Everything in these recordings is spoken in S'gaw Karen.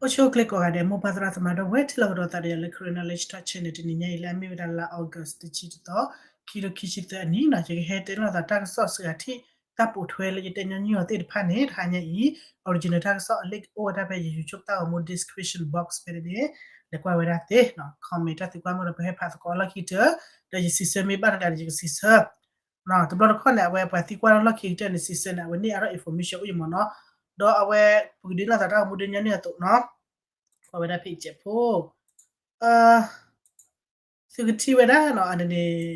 အိၣ်ဆူၣ်အိၣ်ချ့ကိးဂၤဒဲး မိၢ်ပၢ်သရၣ်သမါဒီပုၢ်ဝဲၢ် ထံၣ်လိာ်ကဒီးသးဒီးယၤလၢ Karen Knowledge Talk Channel တနံၤညါအံၤ လၢအမ့ၢ်ဝဲဒၣ်လါ August တဆံတသီ ခံကထိခံဆံသၢအနံၣ်နီၤ, ယကဟဲတဲလိာ်သးတၢ်ကစီၣ်စှၤထံၣ် တၢ်ပိာ်ထွဲလၢယတဲညီနုၢ်အီၤသ့ၣ်တဖၣ်န့ၣ် တဟါညါအံၤ original တၢ်ကစီၣ်အ link အိၣ်ဝဲဒၣ်ဖဲယ YouTube တၢ်ဂီၤမူ description box ဖဲန့ၣ်န့ၣ် လဲၤကွၢ်ဝဲဒၣ်သ့ comment တၢ်သံကွၢ်မ့ၢ်ဒီးပဟဲဖးသကိးလီၢ်ခံကတၢၢ် ဒီးယစံးဆၢမ့ၢ်ဘၣ်တဒၣ်ဒီးယကစံးဆၢ တဘျီတခီၣ်န့ၣ် အဝဲပှၤသံကွၢ်ထီၣ်လီၢ်ခံကတၢၢ်န့ၣ် စံးဆၢန့ၣ် အဝဲန့ၢ်အါထီၣ် information အိၣ်ယမၢ်နီၤ, ဒီးအဝဲ ပကဒုးလိာ်သးတၢ်ဂီၤမူဒုးညီနုၢ်အသိးနီၤ, ကွၢ်ဝဲဒၣ်ဖဲအံၤကဲးဖိ သုကထံၣ်ဝဲဒၣ်နီၤ အန့ၣ်န့ၣ်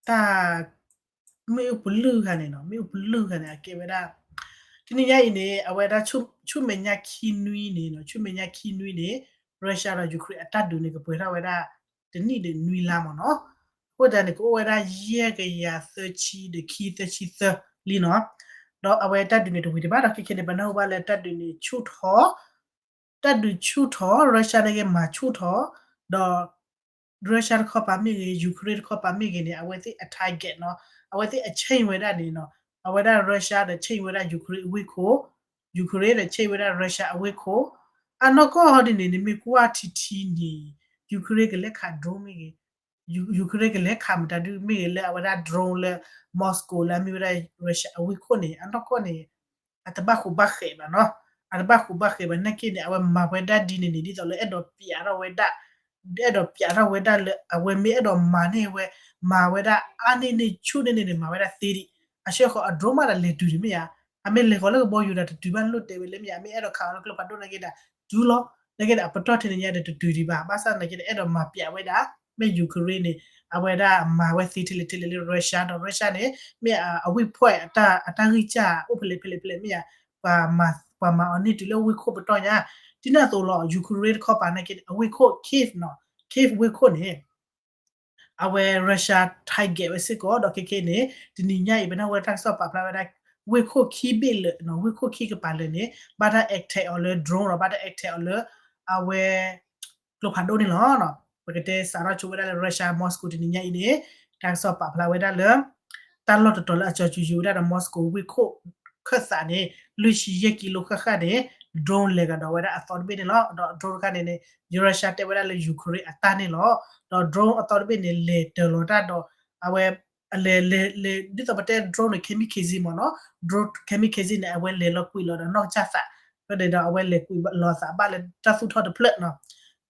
တၢ် မ့ၣ်အူပလုၢ်ခါန့ၣ်နီၤ, မ့ၣ်အူပလုၢ်ခါန့ၣ် အကဲဝဲဒၣ် တနံၤညါအံၤန့ၣ် အဝဲဒၣ်ဆူမဲာ်ညါခံနွံန့ၣ်နီၤ, ဆူမဲာ်ညါခံနွံန့ၣ် Russia ဒီး Ukraine အတၢ်ဒုးန့ၣ် ကပှဲၤထီၣ်ဝဲဒၣ် တနံၣ်ဒီးနွံလါမၢ်နီၤ, အဃိသတးန့ၣ် ကအိၣ်ဝဲဒၣ်ယဲၢ်ကယၤသၢဆံဒီးခံသၢဆံသၢလံနီၤ, ဒီးအဝဲတၢ်ဒုးန့ၣ်တဝံၤတဘၣ်ဒီး ခဲခဲန့ၣ် ပနၢ်ဟူဘၣ်လၢတၢ်ဒုးန့ၣ်ဆူၣ်ထီၣ် တၢ်ဒုးဆူၣ်ထီၣ် Russia န့ၣ်ဂ့ၤ မၤဆူၣ်ထီၣ် ဒီး Russia တခီပၤမ့ၢ်ဂ့ၤ Ukraine တခီပၤမ့ၢ်ဂ့ၤန့ၣ် အဝဲသ့ၣ်အ target နီၤ, အဝဲသ့ၣ်အ change ဝဲဒၣ်န့ၣ်နီၤ, အဝဲဒၣ် Russia ဒီး change ဝဲဒၣ် Ukraine အဝ့ၢ်ခိၣ်, Ukraine ဒီး change ဝဲဒၣ် Russia အဝ့ၢ်ခိၣ်, အနီၢ်ကီၢ်ဒ်န့ၣ် နမ့ၢ်ကွၢ်ထံထံန့ၣ် Ukraine ကလဲၤခး drone မ့ၢ်ဂ့ၤ Ukraine ကလဲၤခးမတၤဒုမ့ၢ်ဂ့ၤလၢအဝဲဒၣ် drone လၢ Moscow လၢအမ့ၢ်ဝဲဒၣ် Russia အဝ့ၢ်ခိၣ်န့ၣ် အနီၢ်ကီၢ်န့ၣ် အတဘၣ်ဃူဘၣ်ဃဲးဘၣ်နီၤ, အတဘၣ်ဃူဘၣ်ဃဲးဘၣ် နာ်က့န့ၣ် အဝဲမၤဝဲဒၣ်ဒ်န့ၣ်န့ၣ် ဒ်သိးလၢအဲၣ်ဒိးပျးထီၣ်ဝဲဒၣ် အဲၣ်ဒိးပျးထီၣ်ဝဲဒၣ်လၢအဝဲမ့ၢ်အဲၣ်ဒိးမၤန့ၢ်ဝဲ မၤဝဲဒၣ်အါန့ၢ်န့ၢ်ဆူၣ်န့ၢ်န့ၣ်န့ၣ် မၤဝဲဒၣ်သ့ဒံး, အဆၢဃီၤအ drone မးဒီးလဲၤတုၤဒံးမ့ၢ်ဧါ, အမ့ၢ်လဲၤဃီၤလၢကဘီယူၤဒီးတတုၤဘၣ်လိၣ်တဲဝဲလၢမ့ၢ်ဧါ, အမ့ၢ်အဲၣ်ဒိးခးအီၤလၢကျိဖးဒိၣ်နာ်က့ဒီး တုၤလီၤ, နာ်က့ဒီးအပတီၢ်ထဲန့ၣ်ညါဒီးတတုၤဒံးဘၣ်, ဘၣ်ဆၣ်နာ်က့ဒီးအဲၣ်ဒိးမၤပျးဝဲဒၣ် မ့ၢ် Ukraine န့ၣ် အဝဲဒၣ်မၤဝဲသ့ထဲလဲၣ်ထဲလဲၣ်လၢ Russia ဒီး Russia န့ၣ် မ့ၢ်အဝ့ၢ်ဖှဲၣ်အတၢ်ဂံၢ်စၢ်အိၣ်ဖဲလဲၣ်ဖဲလဲၣ်ဖဲလဲၣ်မ့ၢ်ဧါ, ပှၤမၤအီၤန့ၢ်တုၤလၢဝ့ၢ်ခိၣ်ပတီၢ်ညါ, ဒ်န့ၣ်အသိးလီၤ Ukraine တခီပၤနာ်က့ အဝ့ၢ်ခိၣ် Kyiv နီၤ, Kyiv ဝ့ၢ်ခိၣ်န့ၣ် အဝဲ Russia target ဝဲစ့ၢ်ကီး ဒီးခဲခဲန့ၣ် တနံၤညါအံၤ ပနၢ်ဟူဝဲဒၣ်တၢ်ကစီၣ်ပာ်ဖျါဝဲဒၣ် ဝ့ၢ်ခိၣ်ခံဘ့ၣ်လၢာ် ဝ့ၢ်ခိၣ်ခံကပၤလၢာ်န့ၣ် ဘၣ်တၢ် attack အီၤလၢ drone ဒီး ဘၣ်တၢ် attack အီၤလၢ အဝဲ ကျိဖးဒိၣ်န့ၣ်လီၤ. ပကတဲစးထီၣ်ဆိဝဲဒၣ်လၢ Russia Moscow တနံၤညါအံၤန့ၣ် တၢ်ကစီၣ်ပာ်ဖျါဝဲဒၣ်လၢ တၢ်လီၢ်တတီၤလၢအကၠီၤစူၤယံၤဝဲဒၣ်ဒီး Moscow ဝ့ၢ်ခိၣ်ခၢၣ်သးန့ၣ် လွံၢ်ဆံယဲၢ်ကံလိဃၣ်ဃၣ်န့ၣ် drone လဲၤကဒီးဝဲဒၣ်အသီတဘ့ၣ်န့ၣ်လီၤ. ဒီး drone တခါန့ၣ်န့ၣ် Russia တဲဝဲဒၣ်လၢ Ukraine အတၢ်န့ၣ်လီၤ. ဒီး drone အသီတဘ့ၣ်န့ၣ် လဲၤတၢၤလီၤတၢ်ဒီး အဝဲ လဲၤလဲၤလဲၤ ဒ်သိးပတဲ drone န့ၣ် kamikaze မ့ၢ်နီၤ, drone kamikaze န့ၣ် အဝဲလဲၤလီၤကွံာ်လီၤဒီးနီၢ်ကစၢ်သး, ဖဲန့ၣ်ဒီးအဝဲလဲၤကွံာ်လီၤသးဘၣ်လၢတၢ်သူၣ်ထီၣ်တဖျၢၣ်နီၤ,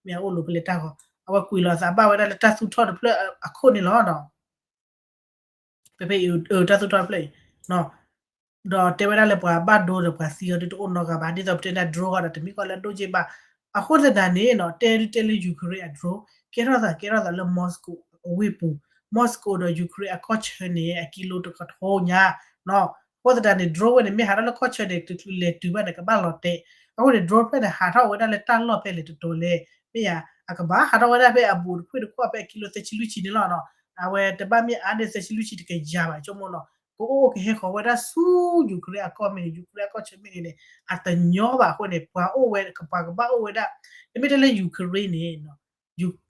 မ့ၢ်အအိၣ်လိၤဖဲလဲၣ်တၢ်ဂီၤ, အဝဲကွံာ်လီၤသးဘၣ်ဝဲဒၣ်လၢတၢ်သူၣ်ထီၣ်တဖျၢၣ်အခိၣ်န့ၣ်လီၤ. ဖဲဖဲအံၤ တၢ်သူၣ်ထီၣ်တဖျၢၣ်အံၤ ဒီးတဲဝဲဒၣ်လၢပှၤဘၣ်ဒိဒီးပှၤသံအီၤဒ်တအိၣ်နီတဂၤဘၣ်, ဒ်သိးပတဲန့ၣ် drone ဃီဒီးတမ့ၢ်ကီးလၢအဒိၣ်က့ဘၣ်. အဃိသတးန့ၣ်နီၤ တဲဒုတဲလၢ Ukraine အ drone ကဲထီၣ်သးကဲထီၣ်သးလၢ Moscow အဝ့ၢ်ပူၤ, Moscow ဒီး Ukraine အကီၢ်ဆၢန့ၣ် အကံလိတကထိညါနီၤ. အဃိသတးန့ၣ် drone ဝဲန့ၣ် မ့ၢ်ဟးထီၣ်လၢကီၢ်ဆၢန့ၣ် တချုးလဲၤတုၤဘၣ်န့ၣ် ကဘၣ်လီၤတဲာ်. အဃိန့ၣ် drone ဖဲန့ၣ် ဟးထီၣ်ဝဲဒၣ်လၢတၢ်လီၢ်ဖဲလဲၣ်တတီၤလဲၣ် မ့ၢ်ဧါ, အကဘၣ်ဟးထီၣ်ဝဲဒၣ်ဖဲအဘူးတဖုတခီၣ်ဖဲအကံလိသၢဆံလွံၢ်ဆံန့ၣ်လီၤနီၤ. အဝဲတဘၣ်မ့ၢ်အါန့ၢ်သၢဆံလွံၢ်ဆံတကယၤဘၣ် ဆိကမိၣ်နီၤ, ကအိၣ်ကဟဲဃီၤဝဲဒၣ်ဆူ Ukraine အကီၢ်မ့ၢ်ဂ့ၤ Ukraine အကီၢ်ဆၢမ့ၢ်ဂ့ၤန့ၣ် အတညီဘၣ်အဃိန့ၣ် ပှၤအိၣ်ဝဲ ပှၤကဘၣ်အိၣ်ဝဲဒၣ်, တမ့ၢ်ထဲလၢ Ukraine န့ၣ်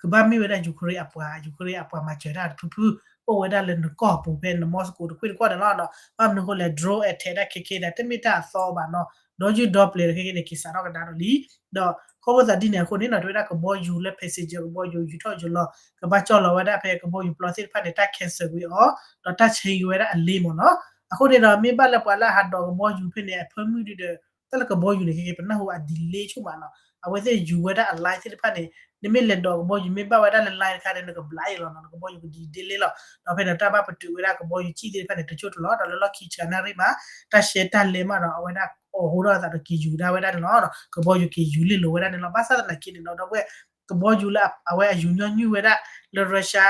ကဘၣ်မ့ၢ်ဝဲဒၣ် Ukraine အပှၤ, Ukraine အပှၤမၤစၢၤတၢ်တဖုဖု အိၣ်ဝဲဒၣ်လၢနကီၢ်ပူၤဖဲန Moscow တခွ့ၣ်တခီၣ်န့ၣ်လီၤ. ဘၣ်မနုၤအဃိလဲၣ် drone attack ဒၣ်ခဲခဲဒၣ် တမ့ၢ်တၢ်အသီဘၣ်နီၤ, ဒီးယုၢ်ဒီပျဲၤဒီးခဲခဲန့ၣ် က့ၤစးထီၣ်ကဒါဒီးလံ. ဒီးခီဖျိသးဒ်န့ၣ်အဃိန့ၣ်နီၤ တဲဝဲဒၣ်ကဘီယူၤလၢ passenger ကဘီယူၤ ယူၤထီၣ်ယူၤလီၤ ကဘၣ်ကၠီၣ်လီၤဝဲဒၣ်ဖဲကဘီယူၤပျီသ့ၣ်တဖၣ်န့ၣ် တၢ် cancel ကွံာ်အီၤ ဒီးတၢ် change ကွံာ်ဝဲဒၣ်အလ့မ့ၢ်နီၤ. အဃိန့ၣ်ဒီး မ့ၢ်ဘၣ်လၢပှၤလၢအဟးဒိးကဘီယူၤဖဲန့ၣ် အ permit ဒုဒီး တၢ်လၢကဘီယူၤန့ၣ် ခဲကဲ ပနၢ်ဟူအ delay ဆိမးနီၤ. အဝဲသ့ၣ်ယူၤဝဲဒၣ်အ line သ့ၣ်တဖၣ်န့ၣ် နမ့ၢ်လဲၤဒိးကဘီယူၤ မ့ၢ်ဘၣ်ဝဲဒၣ်လၢ line တခါန့ၣ် နကဘျါအံၤလီၤနီၤ, နကဘီယူၤက delay လီၤ. ဒီးဖဲန့ၣ် တၢ်ဘၣ်ပတုာ်ဝဲဒၣ်ကဘီယူၤကံၣ်သ့ၣ်တဖၣ်န့ၣ် တဆိၣ်တလီၤ ဒီးလၢလီၢ်ခံစှၤနၣ်ရံၣ်မး တၢ်ရှဲတၢ်လဲမးနီၤ အဝဲဒၣ်အီၣ်ဟူထီၣ်အသးဒီးက့ၤယူၤဒၣ်ဝဲဒၣ်န့ၣ်လီၤ. ကဘီယူၤက့ၤယူၤလ့ၢ်လိာ်ဝဲဒၣ်န့ၣ်လီၤ. ဘၣ်ဆၣ်သနာ်က့န့ၣ်နီၤ ဒီပုၢ်ဝဲၢ် ကဘီယူၤလၢအဝဲအယူၤညီနုၢ်ဝဲဒၣ်လၢ Russia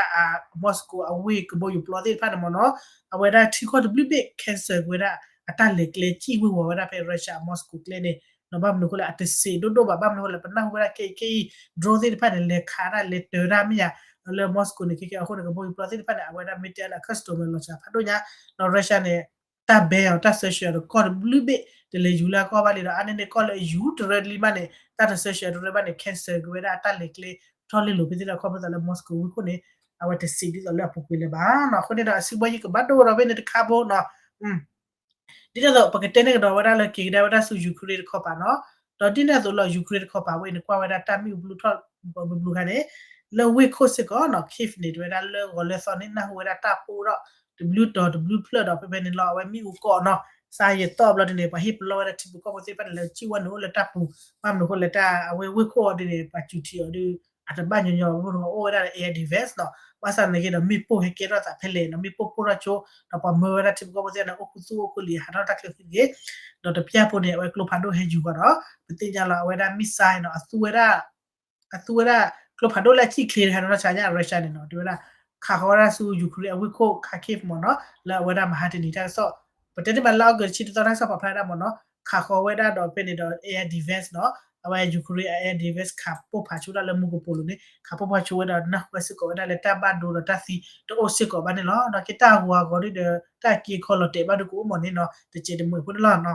Moscow အဝ့ၢ်ကဘီယူၤပျီသ့ၣ်တဖၣ်န့ၣ်မ့ၢ်နီၤ အဝဲဒၣ်ထံကီၢ်တဘျုးဘ့ၣ် cancel ကွံာ်ဝဲဒၣ် အတၢ်လဲၤကျဲ ကံၣ်ဝ့ၤဝီၤဝဲဒၣ်ဖဲ Russia Moscow ကျဲန့ၣ်နီၤ. ဘၣ်မနုၤအဃိလဲၣ် အတစံးဒိၣ်ဒိၣ်ဘၣ်. ဘၣ်မနုၤအဃိလဲၣ် ပနၢ်ဟူဝဲဒၣ်ခဲအံၤခဲအံၤ drone သ့ၣ်တဖၣ်န့ၣ် လဲၤခးဒၣ်လဲၤတၢၤဒၣ်မ့ၢ်ဧါ လၢ Moscow န့ၣ် ခဲကဲအဃိန့ၣ် ကဘီယူၤပျီသ့ၣ်တဖၣ်န့ၣ် အဝဲဒၣ်မ့ၢ်တဲလၢ customer လီၤစှၤဖးဒိၣ်ညါ ဒီး Russia န့ၣ် တၢ် ban အီၤ တၢ် sanction ဒီးကီၢ်တဘျုးဘ့ၣ် တလဲၤယူၤလၢအကီၢ်ဘၣ်လံဒီး အါန့ၢ်န့ၣ်ကီၢ်လၢအယူၤတရၢလံမးန့ၣ် တၢ်တ sanction တရၢဘၣ်န့ၣ် cancel ကွံာ်ဝဲဒၣ်အတၢ်လဲၤကျဲထီၣ်လ့ၢ်လိာ်ဖဲသ့ၣ်ဒီး ခီဖျိသးလၢ Moscow ဝ့ၢ်ခိၣ်န့ၣ် အဝဲတစံးဒ်သိးလၢအပူၤကွံာ်လၢၤဘၣ်နီၤ. အဃိန့ၣ်ဒီး အစုဘီယံၤကဘၣ်ဒိဒီးဖဲန့ၣ်တခါဖိနီၤ ဒ်န့ၣ်အသိး ပကတဲန့ၢ်ကဒီးဝဲဒၣ်လၢက့ၤကဒါဝဲဒၣ်ဆူ Ukraine တခီပၤနီၤ ဒီးဒ်န့ၣ်အသိးလီၤ Ukraine တခီပၤဝဲန့ၣ် ကွၢ်ဝဲဒၣ်တၢ်မ့ၣ်အူဘျုးထီၣ်ဘျုးဘျုးခါန့ၣ် လၢဝ့ၢ်ခိၣ်စ့ၢ်ကီးနီၤ Kyiv န့ၣ် တဝဲဒၣ်လၢဂီၤလၢသီန့ၣ် နၢ်ဟူဝဲဒၣ်တၢ်ပိၢ်ထီၣ် တဘျုးတီၤတဘျုးဖျၢၣ်ဒီး ဖဲဖဲန့ၣ်လီၤ အဝဲမ့ၣ်အူကီးနီၤ စးယသီၣ်ဘျီဒ်န့ၣ် ပှၤဟ့ၣ်ပလီၢ်ဝဲဒၣ်ထံဖိကီၢ်ဖိသ့ၣ်တဖၣ်န့ၣ် လၢကံၣ်ဝဲနုာ်အိၣ်လၢတၢ်ပူၤ ဘၣ်မနုၤအဃိလဲၣ် တၢ်အဝဲဝ့ၢ်ခိၣ်အီၤဒ်န့ၣ် ပှၤစူၤထံးအီၤဒ် အတဘၣ်ညီညီ မနုၤအိၣ်ဝဲဒၣ်လၢ air defense နီၤ ဘၣ်ဆၣ်သနာ်က့ဒီး မ့ၣ်ပိၢ်ဟဲကဲထီၣ်သးဖဲလဲၣ်နီၤ မ့ၣ်ပိၢ်ပိၢ်ထီၣ်ဆိ ဒီးပှၤမၢဝဲဒၣ်ထံဖိကီၢ်ဖိသ့ၣ်တဖၣ်န့ၣ် အိၣ်ခူသူၣ်အိၣ်ခူလံၤ ဟးထီၣ်တၢ်ချၢဃံတဂ့ၤ ဒီးတပျၢ်ဖိန့ၣ် အဝဲကျိဖးဒိၣ်ဟဲယူၤဃီဒီး ပသ့ၣ်ညါလီၤ အဝဲဒၣ် missile နီၤ အသူဝဲဒၣ် အသူဝဲဒၣ် ကျိဖးဒိၣ်လၢအဆံၣ်ချ့တခါနီၤ ဆါညါ Russia န့ၣ်နီၤ တဲဝဲဒၣ် ခးဃီဝဲဒၣ်ဆူ Ukraine အဝ့ၢ်ခိၣ် Kharkiv မ့ၢ်နီၤ လၢအဝဲဒၣ်မဟါတနံၤတၢ်ကစီၣ် ပတဲန့ၣ်မးလၢ August တဆံတသီတၢ်ကစီၣ်ပာ်ဖျါဝဲဒၣ်မ့ၢ်နီၤ ခးဃီဝဲဒၣ်ဒီးဖဲန့ၣ်ဒီး air defense နီၤ အဝဲ Ukraine အ air defense ခးပိၢ်ဖးဆိဒၣ်လၢ Mariupol န့ၣ် ခးပိၢ်ဖးဆိဝဲဒီး နၢ်ဟူဝဲစ့ၢ်ကီးဝဲဒၣ်လၢတၢ်ဘၣ်ဒိဒီးတၢ်သံတအိၣ်စ့ၢ်ကီးဘၣ်န့ၣ်လီၤ. ဒီးက့ၤတၢ်ဂီၤအဂီၤဒ်ဒီး တၢ်က့ၤခီလီၤတဲာ်ဘၣ်ဒိကအိၣ်မ့ၢ်န့ၣ်နီၤ တစဲးတမှဲၤဖိန့ၣ်လီၤ.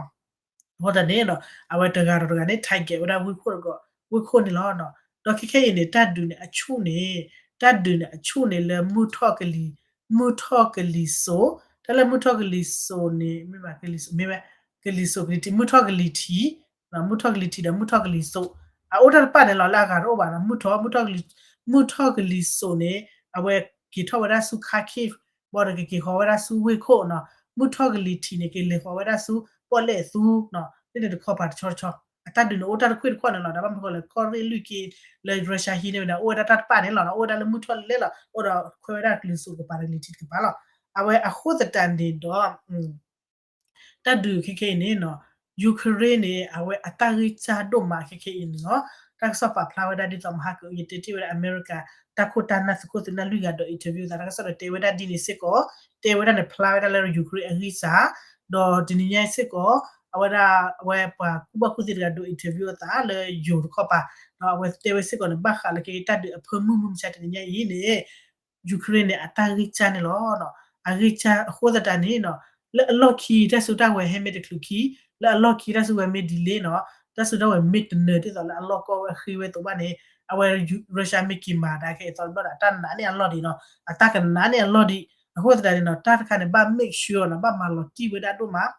အဃိသတးန့ၣ်ဒီး အဝဲတဂၤဒီးတဂၤန့ၣ် target ဝဲဒၣ်ဝ့ၢ်ခိၣ်တဂီၤ ဝ့ၢ်ခိၣ်န့ၣ်လီၤ. ဒီးခဲခဲအံၤန့ၣ် တၢ်ဒုးန့ၣ်အဆူၣ်န့ၣ် တၢ်ဒုးန့ၣ်အဆူၣ်န့ၣ်လၢမုၢ်ထီၣ်ကလံၤ မုၢ်ထီၣ်ကလံၤစိး တၢ်လၢမုၢ်ထီၣ်ကလံၤစိးန့ၣ် မ့ၢ်ဘၣ်ကလံၤစိး မ့ၢ်ဝဲ ကလံၤစိးကလံၤထံး မုၢ်ထီၣ်ကလံၤထံး မုၢ်ထီၣ်ကလံၤထံးဒီးမုၢ်ထီၣ်ကလံၤစိး အအိၣ်တၢ်တပၣ်န့ၣ်လီၤ လၢအဂၤတအိၣ်ဘၣ်နီၤ မုၢ်ထီၣ် မုၢ်ထီၣ်ကလံၤ မုၢ်ထီၣ်ကလံၤစိးန့ၣ် အဝဲက့ၤထီၣ်ဝဲဒၣ်ဆူ Kharkiv ဘၣ်ဒီးကက့ၤဃီၤဝဲဒၣ်ဆူဝ့ၢ်ခိၣ်နီၤ မုၢ်ထီၣ်ကလံၤထံးန့ၣ် ကလဲၤဃီၤဝဲဒၣ်ဆူပီၣ်လဲၣ်အသူနီၤ ဒ်န့ၣ်တခီပၤတဆီတဆီ အတၢ်ဒုးန့ၣ်အိၣ်တၢ်တခွ့ၣ်တခီၣ်န့ၣ်လီၤ ဒီးဘၣ်မနုၤဃိလဲၣ် ကီၢ်ရ့ၣ်လွံၢ်က့လၢ Russia ဟံးန့ၢ်ဝဲန့ၣ် အိၣ်ဝဲဒၣ်တၢ်တပၣ်န့ၣ်လီၤ အိၣ်ဝဲဒၣ်လၢမုၢ်ထီၣ်လဲၣ်လီၤ အိၣ်ဒီးခွဲးဝဲဒၣ်ကလံၤစိးကပၤဒီးကလံၤထံးတကပၤလီၤ အဝဲအဃိသတးန့ၣ်ဒီး တၢ်ဒုးခဲခဲအံၤန့ၣ်နီၤ Ukraine န့ၣ် အဝဲအတၢ်ဂံၢ်စၢ်ဒိၣ်မးခဲခဲအံၤန့ၣ်နီၤ တၢ်ကစီၣ်ပာ်ဖျါဝဲဒၣ်ဒ်သိးမဟါက ယတဲတ့ၢ်ဝဲဒၣ်အမဲရကၤ တၢ်ခိၣ်တၢ်နၢ်သုးခိၣ်သုးနၢ်လွံၢ်ဂၤဒီး interview သး တၢ်ကစီၣ်ဒီးတဲဝဲဒၣ်ဒ်န့ၣ်စ့ၢ်ကီး တဲဝဲဒၣ်န့ၣ်ဖျါဝဲဒၣ်လၢ Ukraine အဂံၢ်စၢ် ဒီးတနံၤညါအံၤစ့ၢ်ကီး အဝဲဒၣ် အဝဲပှၤကူၣ်ဘၣ်ကူၣ်သ့တဂၤဒိး interview အသးလၢယိၤတခီပၤ ဒီးအဝဲတဲဝဲစ့ၢ်ကီးန့ၣ် ဘၣ်ဃးလၢက့ၤတၢ်ဒုးအဖၢမုၢ်မုၢ်မဆါတနံၤညါအံၤန့ၣ် Ukraine န့ၣ် အတၢ်ဂံၢ်စၢ်န့ၣ်လီၤ. အဂံၢ်စၢ်အဃိသတးန့ၣ်နီၤ လၢအလီၢ်ခံ တၢ်စုတၢ်ဝဲၤဟဲမ့ၢ်တချုးခံ, လၢအလီၢ်ခံတၢ်စုဝဲၤမ့ၢ် delay နီၤ, တၢ်စုတၢ်ဝဲၤမ့ၢ်တနၢၤဒ်သိးလၢအလီၢ်ကီၢ်ဝဲအဃ့ဝဲအသိးဘၣ်န့ၣ် အဝဲ Russia မ့ၢ်က့ၤမၤဒၣ်ခဲအံၤအသိးန့ၣ် အတၢ်နာ်န့ၢ်အလီၢ်ဒံးနီၤ, အတၢ်ကနာ်န့ၢ်အလီၢ်ဒံး. အဃိသတးန့ၣ်နီၤ တၢ်တခါန့ၣ် ဘၣ် make sure နီၤ ဘၣ်မၤလီၤတံၢ်ဝဲဒၣ်ဒိၣ်မး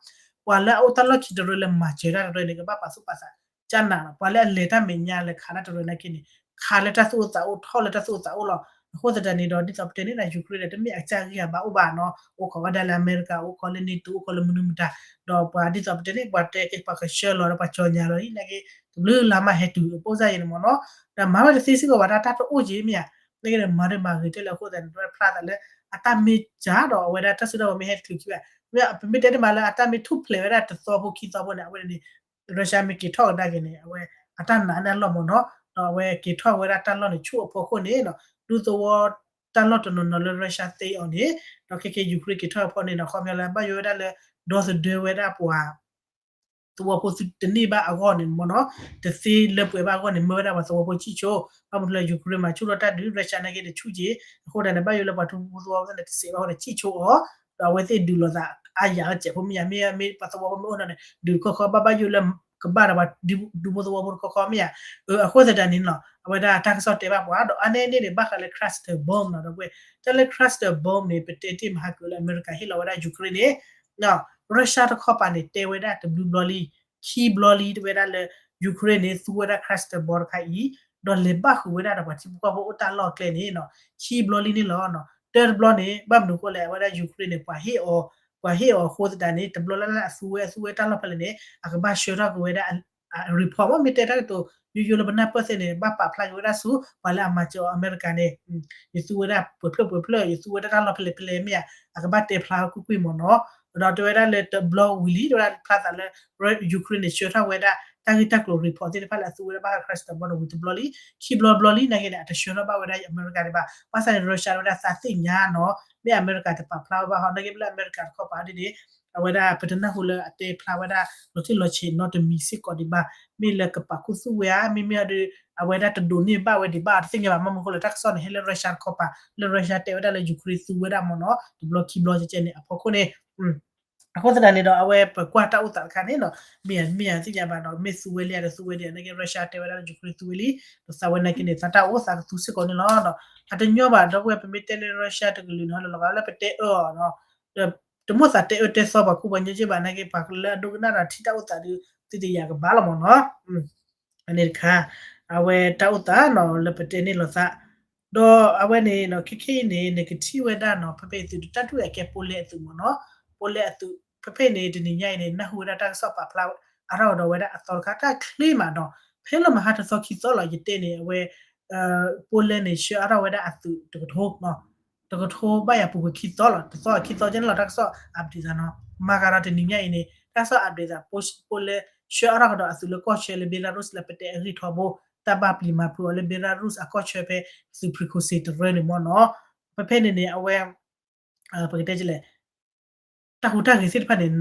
ပှၤလၢအအိၣ်တၢ်လီၢ်ခံတရၢလၢမၤစၢၤတၢ်တရၢန့ၣ် ကဘၣ်ပာ်သူၣ်ပာ်သး ကၢ်နးနီၤ, ပှၤလၢအလဲၤတၢ်မဲာ်ညါလဲၤခးတၢ်တရၢနာ်က့န့ၣ် ခးလၢတၢ်သူၣ်အိၣ်သးအိၣ် ထီၣ်လၢတၢ်သူၣ်အိၣ်သးအိၣ်လီၤ. အဃိသတးန့ၣ်ဒီး ဒ်သိးပတဲန့ၣ်ဒီး Ukraine ဒီး တမ့ၢ်အကစၢ်ဂံၢ်အဘါအိၣ်ဘၣ်နီၤ, အိၣ်ခိးဝဲဒၣ်လၢအမဲရကၤ အိၣ်ခိးလၢ NATO အိၣ်ခိးလၢမနုၤမတၤ, ဒီးပှၤဒ်သိးပတဲန့ၣ် ပှၤတဲက့ၤပှၤကဆှၢလီၤဒီးပှၤကၠီညါလီၤအံၤ နာ်က့ တဘျုးလါမးဟဲတုၤ အပိၢ်စၢ်ယံၤန့ၣ်မ့ၢ်နီၤ, ဒီးမၤဝဲတသ့စ့ၢ်ကီးဘၣ် တၢ်တအိၣ်က့ၤမ့ၢ်ဧါ, နာ်က့ဒီးမၤရ့မၤဂ့ၤထဲလဲၣ် အဃိသတးန့ၣ် တဝဲဖျါသးလၢ အတၢ်မ့ၢ်စၢ်ဒီးအဝဲဒၣ်တၢ်စုတၢ်ဝဲၤမ့ၢ်ဟဲတချုးခံဘၣ်, မ့ၢ်ပမ့ၢ်တဲတမံၤလၢအတၢ်မ့ၢ်ထူၣ်ဖျဲးဝဲဒၣ်တသီဖိခံသီဖိန့ၣ် အဝဲန့ၣ် Russia မ့ၢ်က့ၤထီၣ်ကဒါက့ၤန့ၣ် အဝဲအတၢ်နာ်န့ၢ်အလီၢ်မ့ၢ်နီၤ, ဒီးအဝဲက့ၤထီၣ်ဝဲဒၣ်တၢ်လီၢ်န့ၣ်ဆူၣ်အဖီခိၣ်န့ၣ်နီၤ, ဒူသဝီတၢ်လီၢ်တနီၤနီၤလၢ Russia သ့အီၤန့ၣ်, ဒီးခဲက့ Ukraine က့ၤထီၣ်အဖီန့ၣ်နီၤ ခီပညီလၢဘၣ်ယိၣ်ဝဲဒၣ်လၢ ဒီသဒၢဝဲဒၣ်ပှၤ သဝီဖိသုတန့ၢ်ဘၣ်အဂီၢ်န့ၣ်မ့ၢ်နီၤ, တသ့လၢပှဲၤဘၣ်အဂီၢ်န့ၣ် မၢဝဲဒၣ်ပှၤသဝီဖိဆံၣ်ဆိ, ဘၣ်မနုၤလဲၣ် Ukraine မၤဆူၣ်ထီၣ်တၢ်ဒုး Russia နာ်က့န့ၣ်ဆူၣ်က့ၤ, အဃိသတးန့ၣ် ဘၣ်ယိၣ်လၢပှၤဒူဖိသဝီဖိန့ၣ် တစဲးဘၣ်အဃိန့ၣ် ဆံၣ်ဆိအီၤ, ဒီးအဝဲသ့ၣ်ဒုးလိာ်သးအါယၤလၢစဲးဖိမ့ၢ်ယၤ မ့ၢ်မ့ၢ်ပှၤသဝီဖိမ့ၢ်အိၣ်နီၤန့ၣ် ဒုးတခီခီ ဘၣ်ဘၣ်ယိၣ်လၢကဘၣ်ဒီးပှၤဒူဖိသဝီဖိတခီခီမ့ၢ်ယၤ, အဃိသတးန့ၣ်နီၤ အဝဲဒၣ်တၢ်ကစီၣ်တဲဘၣ်ပှၤ ဒီးအါန့ၢ်န့ၣ်န့ၣ် ဘၣ်ဃးလၢ cluster bomb နီၤ ဒီပုၢ်ဝဲၢ်, တၢ်လၢ cluster bomb န့ၣ် ပတဲတ့ၢ်မဟါကလၢအမဲရကၤဟ့ၣ်လီၤဝဲဒၣ် Ukraine န့ၣ် Russia တခီပၤန့ၣ် တဲဝဲဒၣ်တဘျုးဘျီလံ, ခံဘျီလံ တဲဝဲဒၣ်လၢ Ukraine န့ၣ် သူဝဲဒၣ် cluster bomb တခါအံၤ, ဒီးလဲၤဘၣ်ဃုာ်ဝဲဒၣ်ဒီးပှၤထံဖိကီၢ်ဖိအိၣ်တၢ်လီၢ်ကျဲန့ၣ်နီၤ, ခံဘျီလံန့ၣ်လီၤ. တၢတဘျီန့ၣ် ဘၣ်မနုၤအဃိလဲၣ် အဝဲဒၣ် Ukraine န့ၣ် ပှၤဟ့ၣ်အီၤ, ပှၤဟ့ၣ်အီၤအဃိသတးန့ၣ် တဘျီလၢ်လၢ်အသူဝဲ အသူဝဲတၢ်လီၢ်ဖဲလဲၣ်န့ၣ် အကဘၣ်ဆှၢထီၣ်က့ၤဝဲဒၣ် report မ့ၢ်တဲတၢ်ကတိၤ ယိယိလၢပနၢ်ပၢၢ်သ့ၣ်န့ၣ် ဘၣ်ပာ်ဖျါက့ၤဝဲဒၣ်ဆူ ပှၤလၢအမၤစၢၤအီၤအမဲရကၤန့ၣ် ယသူဝဲဒၣ်ပှဲၤဖျၢၣ်ပှဲၤဖျၢၣ် ယသူဝဲဒၣ်တၢ်လီၢ်ဖဲလဲၣ်ဖဲလဲၣ်မ့ၢ်ဧါ, အကဘၣ်တဲဖျါကွ့ၢ်ကွ့ၢ်မ့ၢ်နီၤ. ဒီးတဲဝဲဒၣ်လၢတဘျီဝံၤလံ တဲဝဲဒၣ်ဖျါသးလၢ Ukraine န့ၣ် ဆှၢထီၣ်ဝဲဒၣ် တၢ်ဂ့ၢ်တၢ်ကျိၤ report သ့ၣ်တဖၣ်လၢအသူဝဲဒၣ်ဘၣ်ဃး cluster bomb န့ၣ် ဝံၤတဘျီလံ, ခံဘျီဘျီလံ နာ်က့န့ၣ် အတဆှၢထီၣ်ဘၣ်ဝဲဒၣ်အမဲရကၤဒံးဘၣ်. ဘၣ်ဆၣ်န့ၣ် Russia ဝဲဒၣ်သးသ့ၣ်ညါနီၤ, မ့ၢ်အမဲရကၤတပာ်ဖျါဝဲဘၣ်ဟီ နာ်က့ဖဲလၢအမဲရကၤတခီပၤဒ်န့ၣ် အဝဲဒၣ်ပတနၢ်ဟူလၢအတဲဖျါဝဲဒၣ် လီၤတံၢ်လီၤဆဲးနီတမံၤစ့ၢ်ကီးဒံးဘၣ်, မ့ၢ်လၢကပာ်ခူသူၣ်ဝဲဧါ မ့မ့ၢ်ဒီး အဝဲဒၣ်တဒိးန့ၢ်ဘၣ်ဝဲဒံးဘၣ် တသ့ၣ်ညါဘၣ် မ့ၢ်မနုၤအဃိလဲၣ် တၢ်ကစီၣ်န့ၣ် ဟဲလၢ Russia တခီပၤ လၢ Russia တဲဝဲဒၣ်လၢ Ukraine သူဝဲဒၣ်မ့ၢ်နီၤ တဘျီခံဘျီကဲကဲန့ၣ် အဖီခိၣ်န့ၣ် အဃိသတးန့ၣ်ဒီး အဝဲပကွၢ်တၢ်အိၣ်သးတခါန့ၣ်နီၤ မ့ၢ်ဧါ မ့ၢ်ဧါ သ့ၣ်ညါဘၣ်ဒီး မ့ၢ်သူဝဲလံဧါ တသူဝဲလံဧါ နာ်က့ Russia တဲဝဲဒၣ်လၢ Ukraine သူဝဲလံ, ဒီးသးဝဲနာ်က့န့ၣ် သးတၢ်အိၣ်သးကသူစ့ၢ်ကီးန့ၣ်လီၤ. အတညီဘၣ် ဒီပုၢ်ဝဲၢ် ပမ့ၢ်တဲလၢ Russia တကလုာ်န့ၣ် လီၤလီၤဂာ်လၢပတဲအၢအီၤနီၤ, ဒီးတမိၣ်သးတဲအၢတဲသီပှၤကူပှၤညီက့ဘၣ် နာ်က့ ပှၤလၢအဒိကနၣ်ဒီးထံၣ်တၢ်အိၣ်သးဒီး သုတယာ်ကဘၣ်လီၤမ့ၢ်နီၤ. န့ၣ်တခါ အဝဲတၢ်အိၣ်သးနီၤ လၢပတဲန့ၢ်လိာ်သး ဒီးအဝဲန့ၣ်နီၤ ခဲခဲအံၤန့ၣ် နကထံၣ်ဝဲဒၣ်နီၤ ဖဲဖဲအံၤသုးတၢ်ဒုးအကဲ Poland အသုးမ့ၢ်နီၤ Poland အသုး ဖဲဖဲအံၤန့ၣ် တနံၤညါအံၤန့ၣ် နၢ်ဟူဝဲဒၣ်တၢ်ကစီၣ်ပာ်ဖျါအါထီၣ်ကဒီးဝဲဒၣ်အသီတခါ တၢ်ချ့မးနီၤ ဖဲလၢမဟါတသီခံသီလီၤ ယတဲန့ၣ် အဝဲ Poland န့ၣ် ဆှၢအါထီၣ်ဝဲဒၣ်အသုးတကထိ တကထိဘၣ်ယၤပူၤကွံာ်ခံသီလီၤ တသီခံသီကဲန့ၣ်လီၤ တၢ်ကစီၣ် update သးနီၤ မၤဃးဒီးတနံၤညါအံၤန့ၣ် တၢ်ကစီၣ် update သး Poland ဆှၢအါထီၣ်ကဒီးအသုးလၢကီၢ်ဆၢလၢ Belarus လၢပတဲအဂံၢ်ထီဘိ တၢ်ဘၣ်ပျံၤမၤဖုးအီၤလၢ Belarus အကီၢ်ဆၢဖဲ သုး Prigozhin တရၢန့ၣ်မ့ၢ်နီၤ ဖဲဖဲန့ၣ်န့ၣ် အဝဲ ပကတဲလဲၣ် တၢ်ဟူးတၢ်ဂဲၤသ့ၣ်တဖၣ်န့ၣ်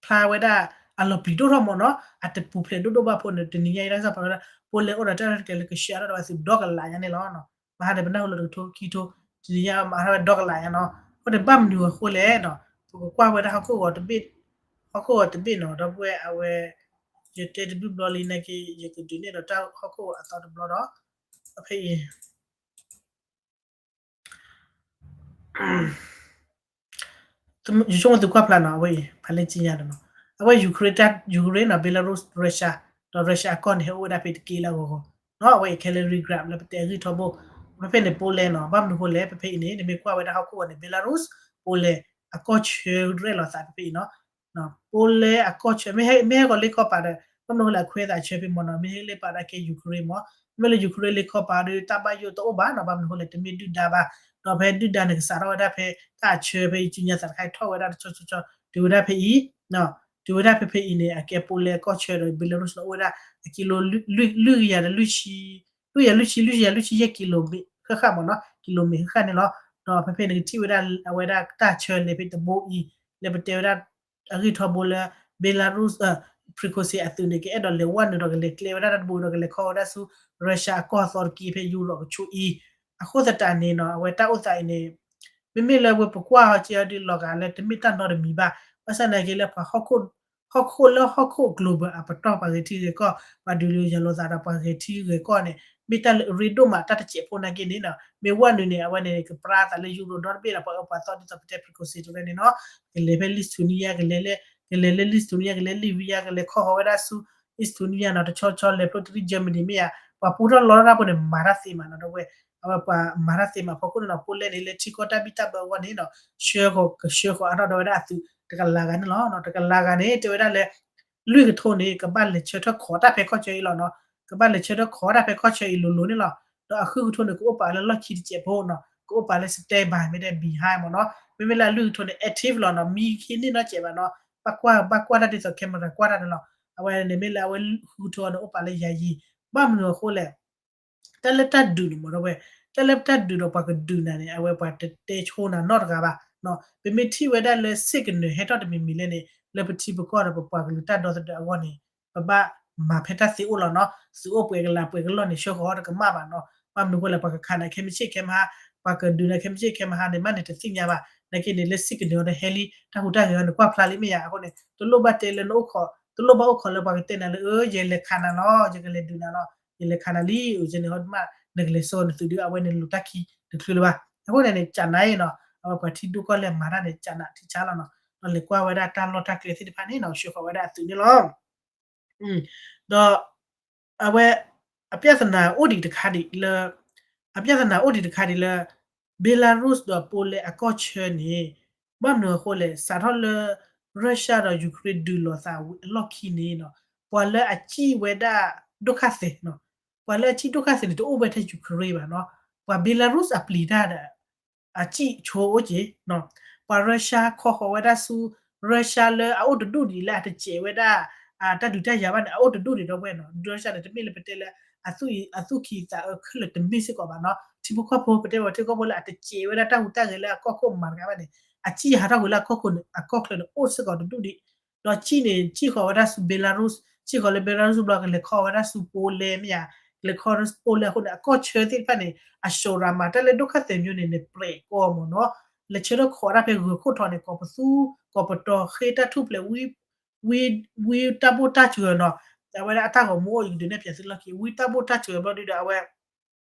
ဖျါဝဲဒၣ်အလီၤပျံၤဒိၣ်ထီၣ်မ့ၢ်နီၤ အတပူၤဖျဲးဒိၣ်ဒိၣ်ဘၣ်ဖိန့ၣ် တနံၤညါအံၤတၢ်ကစီၣ်ပာ်ဝဲဒၣ် Poland အိၣ်ဒီးတၢ်ရဲၣ်တၢ်ကျဲၤလၢကဆှၢအါထီၣ်ဒီးအသုးဒီကလးညါန့ၣ်လီၤ မဟါန့ၣ် ပနၢ်ဟူလၢတကထိခံထိ တနံၤညါမၤထီၣ်ဝဲဒီကလးညါနီၤ အဃိန့ၣ် ဘၣ်မနုၤအဃိလဲၣ်နီၤ ပကကွၢ်ဝဲဒၣ်ဟီၣ်ခိၣ်ဂီၤတဘ့ၣ် ဟီၣ်ခိၣ်ဂီၤတဘ့ၣ်နီၤ ဒီပုၢ်ဝဲၢ်အဝဲ ယတဲတဘျုးဘျီလံနာ်က့ ယကဒုးနဲၣ်ဒီးတၢ်ဟီၣ်ခိၣ်ဂီၤအသီတဘျီဒီး ဖဲအံၤ ယဆိကမိၣ်သုကွၢ်ဖျါနီၤ အဝဲအံၤ ဖးလဲၢ်ကံညါဒီးနီၤ အဝဲ Ukraine တၢ် Ukraine နီၤ Belarus Russia ဒီး Russia အကီၢ်န့ၣ် ဟဲအိၣ်ဝဲဒၣ်ဖဲတက့ၢ်လၢအဂီၢ်ဂီၢ် နီၤ အဝဲအံၤ Kaliningrad လၢပတဲအဂံၢ်ထီဘိ ဖဲဖဲန့ၣ် Poland နီၤ ဘၣ်မနုၤဃိလဲၣ် ဖဲဖဲအံၤန့ၣ် နမ့ၢ်ကွၢ်ဝဲဒၣ်ဟီၣ်ခိၣ်ဂီၤန့ၣ် Belarus Poland အကီၢ်ဆၢရဲၣ်လီၤသးဖဲဖဲအံၤနီၤ Poland အကီၢ်ဆၢ မ့ၢ်ဟဲကီးလၢခီပၤဒီး ဘၣ်မနုၤဃိလဲၣ် အခွဲးသးဆၢဖဲမ့ၢ်နီၤ မ့ၢ်ဟဲလၢပာ်ဒၣ်ကဲ Ukraine မ့ၢ် မ့ၢ်လၢ Ukraine လၢခီပၤဒီး တၢ်ဘၣ်ယိၣ်တအိၣ်ဘၣ်နီၤ ဘၣ်မနုၤဃိလဲၣ် တမ့ၢ်ဒုၣ်ဒါဘၣ် ဒီးဖဲဒုၣ်ဒါန့ၣ် ကစးထီၣ်ဝဲဒၣ်ဖဲ တၢ်အဆၢဖဲအံၤ ကံညါသးတခါအံၤထီၣ်ဝဲဒၣ်တဆီဆီဆီ တုၤဝဲဒၣ်ဖဲအံၤ တုၤဝဲဒၣ်ဖဲဖဲအံၤန့ၣ် အကဲ Poland ကီၢ်ဆၢဒီး Belarus န့ၣ် အိၣ်ဝဲဒၣ် အကံလိ လွံၢ်ကယၤဒီး လွံၢ်ဆံ လွံၢ်ကယၤလွံၢ်ဆံ လွံၢ်ကယၤလွံၢ်ဆံယဲၢ်ကံလိမ့ၣ် ဃၣ်ဃၣ်မ့ၢ်နီၤ ကံလိမ့ၣ်ဃၣ်ဃၣ်န့ၣ်လီၤ. ဒီးဖဲဖဲန့ၣ်ကထံၣ်ဝဲဒၣ် အဝဲဒၣ်တၢ်ဆၢလဲၤဖဲတဘိအံၤ လၢပတဲဝဲဒၣ် အဂံၢ်ထီဘိလၢ Belarus Prigozhin အသုးန့ၣ် ကအဲၣ်ဒိးလဲၤဝဲနုာ်ဒီးကလဲၤကျဲဝဲဒၣ်တၢ်တဘိဒီးကလဲၤခီဝဲဒၣ်ဆူ Russia အကီၢ်အသီတက့ၢ်ဖဲ Europe ကဆူအံၤ အဃိသတးန့ၣ်နီၤ အဝဲတၢ်အိၣ်သးအံၤန့ၣ် မ့မ့ၢ်လၢဝဲပကွၢ်ဟီက့ၤအီၤဒ်လီၤဂာ်လၢတမ့ၢ်တၢ်နီတမံၤဘၣ် ဘၣ်ဆၣ်နာ်က့လၢပှၤဟီၣ်ခိၣ်လၢဟီၣ်ခိၣ် global အပတီၢ် ပှၤဂဲၤထံဂဲၤကီၢ် ပှၤဒုးယၤလိာ်သးဒီးပှၤဂဲၤထံဂဲၤကီၢ်န့ၣ် မ့ၢ်တၢ်လၢအရ့ဒိၣ်မးတၢ်တစဲးဖိနာ်က့န့ၣ်နီၤ မ့ၢ်ဝဲနုာ်န့ၣ် အဝဲန့ၣ် ကပြါသးလၢ Europe ဒီတဘ့ၣ်ဒီးပှၤအၢပှၤသီဒ်သိးပတဲ Prigozhin တရၢန့ၣ်နီၤ ကလဲၤဖဲ Lithuania ကလဲၤလၢ ကလဲၤလၢ Lithuania ကလဲၤ Latvia ကလဲၤခီဃီၤဝဲဒၣ်ဆူ Estonia နီၤ တဆီဆီ လဲၤဖျိတရံး Germany မ့ၢ်ဧါ ပှၤပူထီၣ်လီထီၣ်တၢ်ဖိန့ၣ် မၤတၢ်သ့မးနီၤ ဒီပုၢ်ဝဲၢ် အဝဲပှၤမၤတၢ်သ့မးအဖီခိၣ်န့ၣ်နီၤ Poland န့ၣ် လၢထံကီၢ်တၢ်ဘံၣ်တၢ်ဘၢအဂီၢ်န့ၣ်နီၤ ဆှၢဃီၤ ကဆှၢဃီၤအါထီၣ်ဒီးဝဲဒၣ်အသုးတကလးဂၤန့ၣ်လီၤ. တကလးဂၤန့ၣ် တဲဝဲဒၣ်လၢ လွံၢ်ကထိန့ၣ် ကဘၣ်လဲၤဆၢထၢၣ်ခိးတၢ်ဖဲကီၢ်ဆၢအံၤလီၤနီၤ ကဘၣ်လဲၤဆၢထၢၣ်ခိးတၢ်ဖဲကီၢ်ဆၢအံၤလိၤလိၤန့ၣ်လီၤ. ဒီးအဃုကထိန့ၣ် ကအိၣ်ပာ်လၢလီၢ်ခံတစဲးဖိနီၤ ကအိၣ်ပာ်လၢ standby မ့ၢ်တဲ behind မ့ၢ်နီၤ မ့မ့ၢ်လၢအလွံၢ်ကထိန့ၣ် active လီၤနီၤ မံခ့န့ၢ်နီတစဲးဘၣ်နီၤ ဘၣ်ကွၢ် ဘၣ်ကွၢ်တၢ်ဒ်သိး camera ကွၢ်တၢ်န့ၣ်လီၤ. အဝဲန့ၣ်မ့ၢ်လၢအဝဲဃုကထိန့ၣ် အိၣ်ပာ်လၢယၤယံၤ ဘၣ်မနုၤအဃိလဲၣ် တၢ်လၢတၢ်ဒုးန့ၣ်မ့ၢ်ဒီပုၢ်ဝဲၢ် တၢ်လၢတၢ်ဒုးဒီးပှၤကဒုးနၤန့ၣ် အဝဲပှၤတတဲဆိနၤနီတဂၤဘၣ်နီၤ ပမ့ၢ်ထံၣ်ဝဲဒၣ်လၢ signal ဟဲထီၣ်တမံၤမံၤလဲၣ်န့ၣ် လၢပထံပကီၢ်ဒီးပပှၤကလုာ်တၢ်ဒီသဒၢအဂီၢ်န့ၣ် ပဘၣ်မၤဖဲတၢ်သ့အိၣ်လီၤနီၤ သုးအိၣ်ပှဲၤကလးပှဲၤကလီၢ်န့ၣ် ဆှၢဃီၤတကမၣ်ဘၣ်နီၤ ဘၣ်မနုၤအဃိလဲၣ် ပှၤကခးနၤခဲမုၢ်ဆ့ၣ်ခဲမုၢ်ဟါ ပှၤကဒုးနၤခဲမုၢ်ဆ့ၣ်ခဲမုၢ်ဟါန့ၣ် မ့ၢ်န့ၣ်တသ့ၣ်ညါဘၣ် နာ်က့န့ၣ် လၢ signal ဒီးဟဲလံ တၢ်ဟူးတၢ်ဂဲၤအီၤန့ၣ် ကွၢ်ဖျါလံမ့ၢ်ဧါ အဃိန့ၣ် တလိၣ်ဘၣ်တဲလၢနအိၣ်ခိး တလိၣ်ဘၣ်အိၣ်ခိးလၢပှၤကတဲနၤလၢ အၢ ယလဲၤခးနၤလီၤ ယကလဲၤဒုးနၤလီၤ ယလဲၤခးနၤလံ အိၣ်ယဲန့ၣ်ဟီဒမး နကလဲၤစိာ်နသုးဒုး အဝဲန့ၣ်လိာ်တၢ်ခံတချုးလၢၤဘၣ် အဃိန့ၣ်န့ၣ် ကနၤအံၤနီၤ အဝဲပှၤထံဒိၣ်ကီၢ်လဲၢ်မၤတၢ်န့ၣ် ကနၤထံဆါလီၤနီၤ ဒီးလဲၤကွၢ်ဝဲဒၣ်တၢ်လီၢ်တၢ်ကျဲသ့ၣ်တဖၣ်န့ၣ်နီၤ ဆှၢဃီၤဝဲဒၣ်အသုးန့ၣ်လီၤ. ဒီး အဝဲ အပြဿနာအိၣ်ဒံးတခါဒံးလၢ အပြဿနာအိၣ်ဒံးတခါဒံးလၢ Belarus ဒီး Poland အကီၢ်ဆၢန့ၣ် ဘၣ်မနုၤအဃိလဲၣ် စးထီၣ်လၢ Russia ဒီး Ukraine ဒုးလိာ်သးဝံၤအလီၢ်ခံန့ၣ်နီၤ ပှၤလၢအစံၣ်ဝဲဒၣ် ဒိၣ်ခါသဲးနီၤ ပှၤလၢအစံၣ်ဒိၣ်ခါသဲးန့ၣ် တအိၣ်ဝဲထဲ Ukraine ဘၣ်နီၤ ပှၤ Belarus အပျံၤတၢ်ဒီး အစံၣ်ဆိအိၣ်က့ၤ ပှၤ Russia ခီဃီၤဝဲဒၣ်ဆူ Russia လၢအအိၣ်တဒူၣ်ဒံးလၢအတစဲးဝဲဒၣ် တၢ်ဒုးတၢ်ယၤဘၣ်န့ၣ် အအိၣ်တဒူၣ်ဒံးဒီပုၢ်ဝဲၢ်နီၤ Russia န့ၣ် တမ့ၢ်လၢပတဲလၢ အသူၣ်အံၤ အသူၣ်ခံသးအၢခဲလၢာ်တမ့ၢ်စ့ၢ်ကီးဘၣ်နီၤ ထံဖိကီၢ်ဖိပတဲဝဲထံဖိကီၢ်ဖိလၢအတစဲးဝဲဒၣ်တၢ်ဟူးတၢ်ဂဲၤလၢအကီၢ်ခိၣ်မၤတဂၤဘၣ်န့ၣ် အစံၣ်ဟးထီၣ်ကွံာ်လၢအကီၢ်ခိၣ်န့ၣ် အကီၢ်ချၢန့ၣ် အိၣ်စ့ၢ်ကီးတဒူၣ်ဒံး ဒီးစံၣ်န့ၣ် စံၣ်ဃီၤဝဲဒၣ်ဆူ Belarus စံၣ်ဃီၤလၢ Belarus ဘျီကလဲၤခီဝဲဒၣ်ဆူ Poland မ့ၢ်ဧါ ကလဲၤခီ Poland အဃိန့ၣ် အကီၢ်ဆၢသ့ၣ်တဖၣ်န့ၣ် အစိာ်ရၤမး တၢ်လၢဒိၣ်ခါသဲးမၠိန့ၣ် န့ၣ်ပြဲးကီၢ်မ့ၢ်နီၤ လဲၤဆၢထၢၣ်ခိးတၢ်ဖဲဂၢၤခိၣ်ထီၣ်န့ၣ် ကီၢ်ပသူ ကီၢ်ပတီၤဃ့တၢ်ထူၣ်ဖျဲး ဝံ ဝံတၢ်ဘိၣ်တၢ်စှၤနီၤ အဝဲဒၣ်အတၢ်ဂီၤမူအိၣ် ယကဒုးနဲၣ်ဖျါသုလီၢ်ခံ ဝံတၢ်ဘိၣ်တၢ်စှၤဘျီဒုဒီးအဝဲ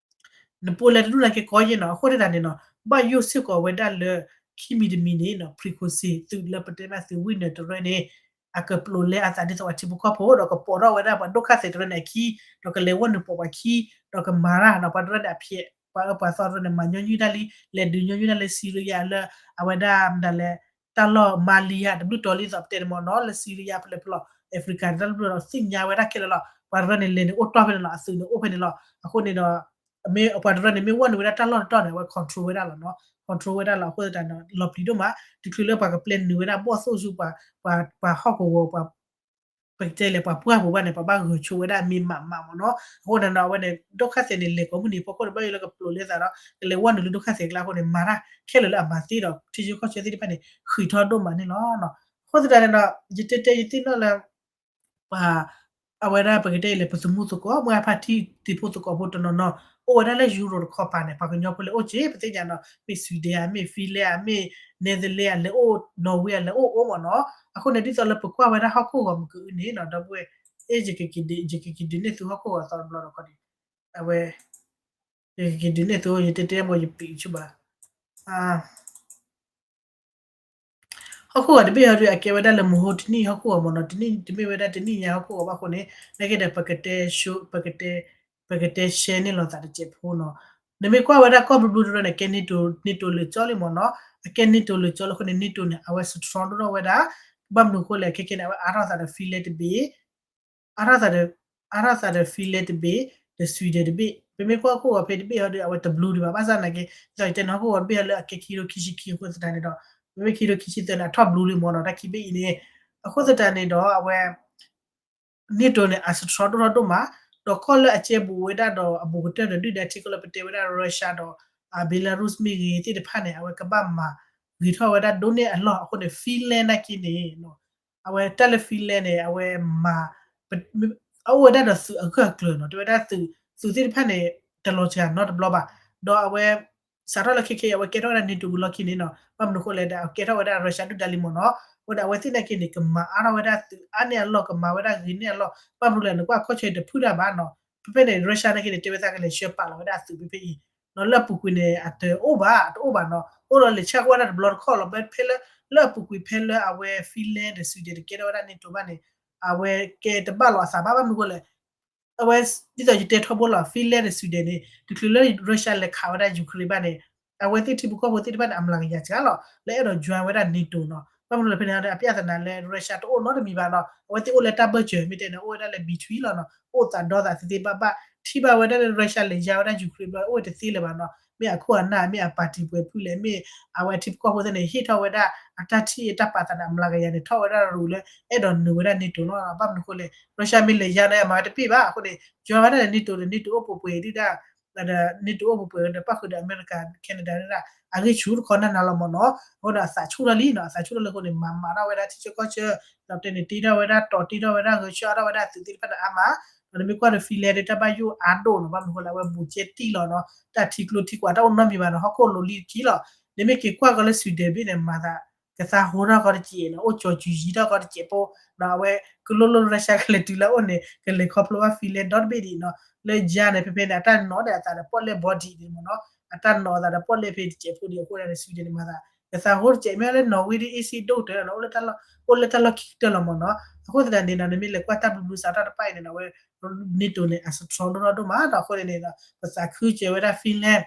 န Poland တဒူၣ်နာ်က့ကီယဲၢ်နီၤ အဃိသတးန့ၣ်နီၤ ဘၣ်ယိၣ်စ့ၢ်ကီးဝဲဒၣ်လၢ ခံမံၤတမံၤန့ၣ်နီၤ Prigozhin သုးလၢပတဲမးသုးဝံၣ်နၢၤတရၢန့ၣ် အကပျိာ်လဲအသးဒ်သိးပှၤထံဖိကီၢ်ဖိ ဒီးကပိာ်ထီၣ်ဝဲဒၣ်ပှၤဒိၣ်ခါသဲးတရၢန့ၣ်အခံ, ဒီးကလဲၤဝဲနုာ်ပိာ်ပှၤခံ, ဒီးကမၤတၢ်နီၤ ပှၤတရၢန့ၣ်အဖျဲး ပှၤအၢပှၤသီတရၢန့ၣ် မၤညီနုၢ်တၢ်လံ, လဲၤဒုးညီနုၢ်တၢ်လၢ Syria လၢ အဝဲဒၣ်မတၤလဲၣ် တၢ်လီၢ် Mali ဧါ တဘျုးတီၤလံသိးပတဲန့ၣ်မ့ၢ်နီၤ လၢ Syria ဖဲလဲၣ်ဖဲလဲၣ် Africa တၢ်လၢပျၢၤဒီးသ့ၣ်ညါဝဲဒၣ်ခဲလၢာ်လီၤ. ပှၤတရၢန့ၣ် လဲၤန့ၣ်အိၣ်တီၢ်ဖဲန့ၣ်လီၤ, အသုးန့ၣ်အိၣ်ဖဲန့ၣ်လီၤ. အဃိန့ၣ်ဒီး မ့ၢ်ပှၤတရၢန့ၣ် မ့ၢ်ဝဲနုာ်ဝဲဒၣ်တၢ်လီၢ်တတီၤန့ၣ် အဝဲ control ဝဲဒၣ်လီၤနီၤ, control ဝဲဒၣ်လီၤ. အဃိသတးန့ၣ် လီၤပျံၤဒိၣ်မး, တချုးလၢပှၤကပျဲနုာ်ဝဲဒၣ်ဘီၣ်သိၣ်ဆူပှၤ ပှၤဟီၣ်ကဝီၤ ပှၤ ပကတဲလဲၣ် ပှၤပှၢ်ပူၤဘၣ်န့ၣ် ပှၤဘၣ်ဂဲၤဆိဝဲဒၣ်မ့ၢ်မးမးမ့ၢ်နီၤ. အဃိန့ၣ်ဒီး အဝဲန့ၣ် ဒိၣ်ခါသဲးန့ၣ် လဲၤကိးမုၢ်နံၤဖီခိၣ်န့ၣ် ဘၣ်ယိၣ်လၢကပျိာ်လဲသးဒီး ကလဲၤဝဲနုာ်လၢဒိၣ်ခါသဲးကျါအဃိန့ၣ် မၤတၢ်ခဲလၢာ်လၢအမၤသ့ဒီး ထံဆၢကီၢ်ဆၢသ့ၣ်တဖၣ်န့ၣ် ဃံးထီၣ်ဒိၣ်မးန့ၣ်လီၤ. အဃိသတးန့ၣ်ဒီး ယတဲတဲယသ့ၣ်နီၣ်လၢ ပှၤ အဝဲဒၣ်ပကတဲလဲၣ် ပသုးမုၢ်သကိး မ့ၢ်အဖါတံၢ်တံၤဖိသကိးဖိတနီၤနီၤ အိၣ်ဝဲဒၣ်လၢ Europe တခီပၤန့ၣ် ပှၤကညီဖိလဲၤအိၣ်က့ၤ ပသ့ၣ်ညါနီၤ မ့ၢ် Sweden မ့ၢ် Finland မ့ၢ် Netherlands လဲၤအိၣ် Norway လဲၤအိၣ်အိၣ်မ့ၢ်နီၤ. အဃိန့ၣ် ဒ်သိးလၢပကွၢ်ဝဲဒၣ်ဟီၣ်ခိၣ်ဂီၤမုၢ်ကအုန့ၣ်နီၤ ဒီပုၢ်ဝဲၢ် အဲ ယကက့ၤဒုးနဲၣ်သုဟီၣ်ခိၣ်ဂီၤသီတဘျီဒီးခီဒံး အဝဲ ယကက့ၤဒုးနဲၣ်သု ယတဲတဲမ့ၢ်ယပံးဆူၣ်ဘၣ် ဟီၣ်ခိၣ်ဂီၤတဘ့ၣ်ဟီဒုး အကဲဝဲဒၣ်လၢမဟိတနံၣ်ဟီၣ်ခိၣ်ဂီၤမ့ၢ်နီၤ, တနံၣ်တမ့ၢ်ဝဲဒၣ်တနံၣ်ညါဟီၣ်ခိၣ်ဂီၤဘၣ်အဃိန့ၣ် နာ်က့ဒီး ပကတဲ ပကတဲ share န့ၢ်လိာ်သးတစဲးဖိနီၤ. နမ့ၢ်ကွၢ်ဝဲဒၣ်ကီၢ်ဘျုးဘျုးတရၢန့ၣ် ကဲ NATO, NATO လၢာ်ကၠီလံမ့ၢ်နီၤ, အကဲ NATO လၢာ်ကၠီလံအဃိန့ၣ် NATO န့ၣ် အဝဲ strong ဒိၣ်ထီၣ်ဝဲဒၣ်, ဘၣ်မနုၤအဃိလဲၣ် ခဲခဲန့ၣ် အဝဲအါထီၣ်သးဒီး Finland တဘ့ၣ် အါထီၣ်သးဒီး အါထီၣ်သးဒီး Finland တဘ့ၣ် ဒီး Sweden တဘ့ၣ်, ပမ့ၢ်ကွၢ်ဟီၣ်ခိၣ်ဂီၤဖဲတဘ့ၣ်ဟီဒုး အဝဲတဘျုးဒံးဘၣ် ဘၣ်ဆၣ်နာ်က့ ဒ်သိးယတဲန့ၣ် ဟီၣ်ခိၣ်ဂီၤတဘ့ၣ်ဟီလၢအကဲခံကထိခံဆံခံအဃိသတးန့ၣ်ဒီး ပမ့ၢ်ခံကထိခံဆံသၢန့ၣ် အထီၣ်ဘျုးလံမ့ၢ်နီၤ တၢ်ခံဘ့ၣ်အံၤန့ၣ်, အဃိသတးန့ၣ်ဒီး အဝဲ NATO န့ၣ် အ strong ဒိၣ်ထီၣ်ဒိၣ်မး, ဒီးကီၢ်လၢအကဲဘူးဝဲဒၣ်ဒီးအဘူးကတၢၢ်ဒီးဒုၣ်ဒါထံကီၢ်လၢပတဲဝဲဒၣ် Russia ဒီး Belarus မ့ၢ်ဂ့ၤသ့ၣ်တဖၣ်န့ၣ် အဝဲကဘၣ်မၤဂ့ၤထီၣ်ဝဲဒၣ်ဒိၣ်န့ၢ်အလီၢ်အဃိန့ၣ် Finland နာ်က့န့ၣ် အဝဲတၢ်လၢ Finland န့ၣ် အဝဲမၤ အအိၣ်ဝဲဒၣ်ဒီးသုးအဂၢၢ်အကျၢၤနီၤ, တဲဝဲဒၣ်သုး သုးသ့ၣ်တဖၣ်န့ၣ် တလီၤစှၤနီတဘျီဘၣ်, ဒီးအဝဲ စးထီၣ်လၢခဲခဲအံၤ အဝဲကဲထီၣ်ဝဲဒၣ် NATO ဝံၤလီၢ်ခံန့ၣ်နီၤ, ဘၣ်မနုၤအဃိလဲၣ်ဒီး အကဲထီၣ်ဝဲဒၣ် Russia ဒုၣ်ဒါလံမ့ၢ်နီၤ, အဃိဒီးအဝဲသ့ၣ်နာ်က့န့ၣ် ကမၤအါထီၣ်ဝဲဒၣ်သုးအါန့ၢ်အလီၢ် ကမၤဝဲဒၣ်ဂ့ၤန့ၢ်အလီၢ်, ဘၣ်မနုၤလဲၣ် နကွၢ်ကီၢ်ဆၢအံၤတဖုတၢ်ဘၣ်နီၤ, ဖဲဖဲန့ၣ် Russia နာ်က့န့ၣ် တဲဝဲသးကလဲၤဆှၢပာ်လီၤဝဲဒၣ်အသုးဖဲဖဲအံၤ နီၤ လၢအပူၤကွံာ်န့ၣ် အတအိၣ်ဘၣ် တအိၣ်ဘၣ်နီၤ, အိၣ်ဒီးလဲၤဆှၢကွၢ်ဝဲဒၣ်တဘျီတခီၣ်လီၤ, ဖဲလၢ လၢအပူၤကွံာ်ဖဲလၢအဝဲ Finland ဒီး Sweden တကဲထီၣ်ဝဲဒၣ် NATO ဘၣ်န့ၣ် အဝဲကဲတဘၣ်လီၤအသးဘၣ် ဘၣ်မနုၤအဃိလဲၣ် အဝဲ ဒ်သိးယတဲထီဘိလီၤ Finland ဒီး Sweden န့ၣ် တချုးလၢ Russia လဲၤခးဝဲဒၣ် Ukraine ဘၣ်န့ၣ် အဝဲသ့ၣ်ထံဖိကီၢ်ဖိသ့ၣ်တဖၣ်န့ၣ် အမျးကယၤစှၤလီၤ လၢအဲၣ်ဒိး join ဝဲဒၣ် NATO နီၤ, ဘၣ်မနုၤလဲၣ်ဖဲန့ၣ်ဒီး အပြဿနာလၢ Russia တအိၣ်နီတမံၤဘၣ်နီၤ, အဝဲသ့ၣ်အိၣ်လၢတၢ်ဘၢၣ်စၢၤ မ့ၢ်တဲန့ၣ် အိၣ်ဝဲဒၣ်လၢ between လီၤနီၤ, အိၣ်သးဒီသးသ့သ့ဘၣ်ဘၣ်, ထံၣ်ဘၣ်ဝဲဒၣ်လၢ Russia လဲၤယါဝဲဒၣ် Ukraine ဘျီ အိၣ်ဝဲတသ့လၢၤဘၣ်နီၤ, မ့ၢ်အခိၣ်အနၢ် မ့ၢ်အ party ပှဲၤဖုလဲၣ် မ့ၢ်အဝဲထံဖိကီၢ်ဖိသ့ၣ်န့ၣ် ဟ့ၣ်ထီၣ်ဝဲဒၣ် အတၢ်ထံၣ်အတၢ်ပာ်သးန့ၣ် အမျးကယၤန့ၣ် ထီၣ်ဝဲဒၣ်ရူၤလၢ အဲၣ်ဒိးနုာ်ဝဲဒၣ် NATO နီၤ, ဘၣ်မနုၤအဃိလဲၣ် Russia မ့ၢ်လဲၤယါန့ၣ် အမၤဝဲတပ့ၣ်ဘၣ်အဃိန့ၣ် join ဝဲဒၣ်လၢ NATO ဒီး NATO အိၣ်ပှဲၤပှဲၤဒုၣ်ဒါ ဒီး NATO အိၣ်ပှဲၤပှဲၤဒီး ပၣ်ဃုာ်ဒီး America Canada ဒၣ် အဂံၢ်ဆူၣ်တခီနၢ်နၤလီၤမ့ၢ်နီၤ, အဃိဒီးအသးဆူၣ်ထီၣ်လံနီၤ, အသးဆူၣ်ထီၣ်လၢအဃိန့ၣ် မၤမၤထီၣ်ဝဲဒၣ်ထံဆၢကီၢ်ဆၢ, ဒီးတဲန့ၣ် တ့ထီၣ်ဝဲဒၣ်တီၤ တ့ထီၣ်ဝဲဒၣ်ဂဲၤဆၢထၢၣ်ဝဲဒၣ်သုးသ့ၣ်တဖၣ်န့ၣ်အါမး, ဒီးနမ့ၢ်ကွၢ်ဒီး Finland ဒုၣ်တၢ်ဘၣ်ယိၣ်အါဒိၣ်နီၤ, ဘၣ်မနုၤအဃိလဲၣ် အဝဲဘူးကဲတံၢ်လီၤနီၤ, တၢ်ထံကျိထံကွာ်တၢ်အိၣ်နီတမံၤဘၣ်နီၤ, ဟီၣ်ခိၣ်လိၤလံတက့ၢ်လီၤ, နမ့ၢ်က့ၤကွၢ်ကီးလၢ Sweden ဘ့ၣ်န့ၣ် မၤသး ကသးဟိထီၣ်ကီးတစဲးနီၤ, အိၣ်ကၠီၤကူၤယံၤထီၣ်ကီးတစဲးဖိ, ဒီးအဝဲကလိၣ်လိၣ်လၢ Russia ကလဲၤတုၤလၢအအိၣ်န့ၣ် ကလဲၤခီဖျိဘၣ် Finland ဒီတဘ့ၣ်ဒံးနီၤ, လၢယါန့ၣ် ဖဲဖဲန့ၣ် အတၢ်နီၤဒီးအသးဒီးပီၣ်လဲၣ် body ဒံးမ့ၢ်နီၤ, အတၢ်နီၤအသးဒီးပီၣ်လဲၣ်ဖဲတစဲးဖိဒံး အဃိန့ၣ် Sweden န့ၣ်မၤသး ကသးဟိတစဲး မ့ၢ်လၢ Norway ဒ် အ့စံဒိၣ်ကတၢၢ်နီၤ, အိၣ်လၢတၢ်လီၢ်ခံကတၢၢ်လီၤမ့ၢ်နီၤ, အဃိသတးန့ၣ်နီၤ နမ့ၢ်လဲၤကွၢ်တၢ်ဘျုးဘျုးစးထီၣ်တဖၣ်အံၤန့ၣ်နီၤ အဝဲ NATO န့ၣ် အ strong ဒိၣ်ထီၣ်ဒိၣ်မးနီၤ, အဃိန့ၣ်န့ၣ်ဒီး ပသးခုစၢၤဝဲဒၣ် Finland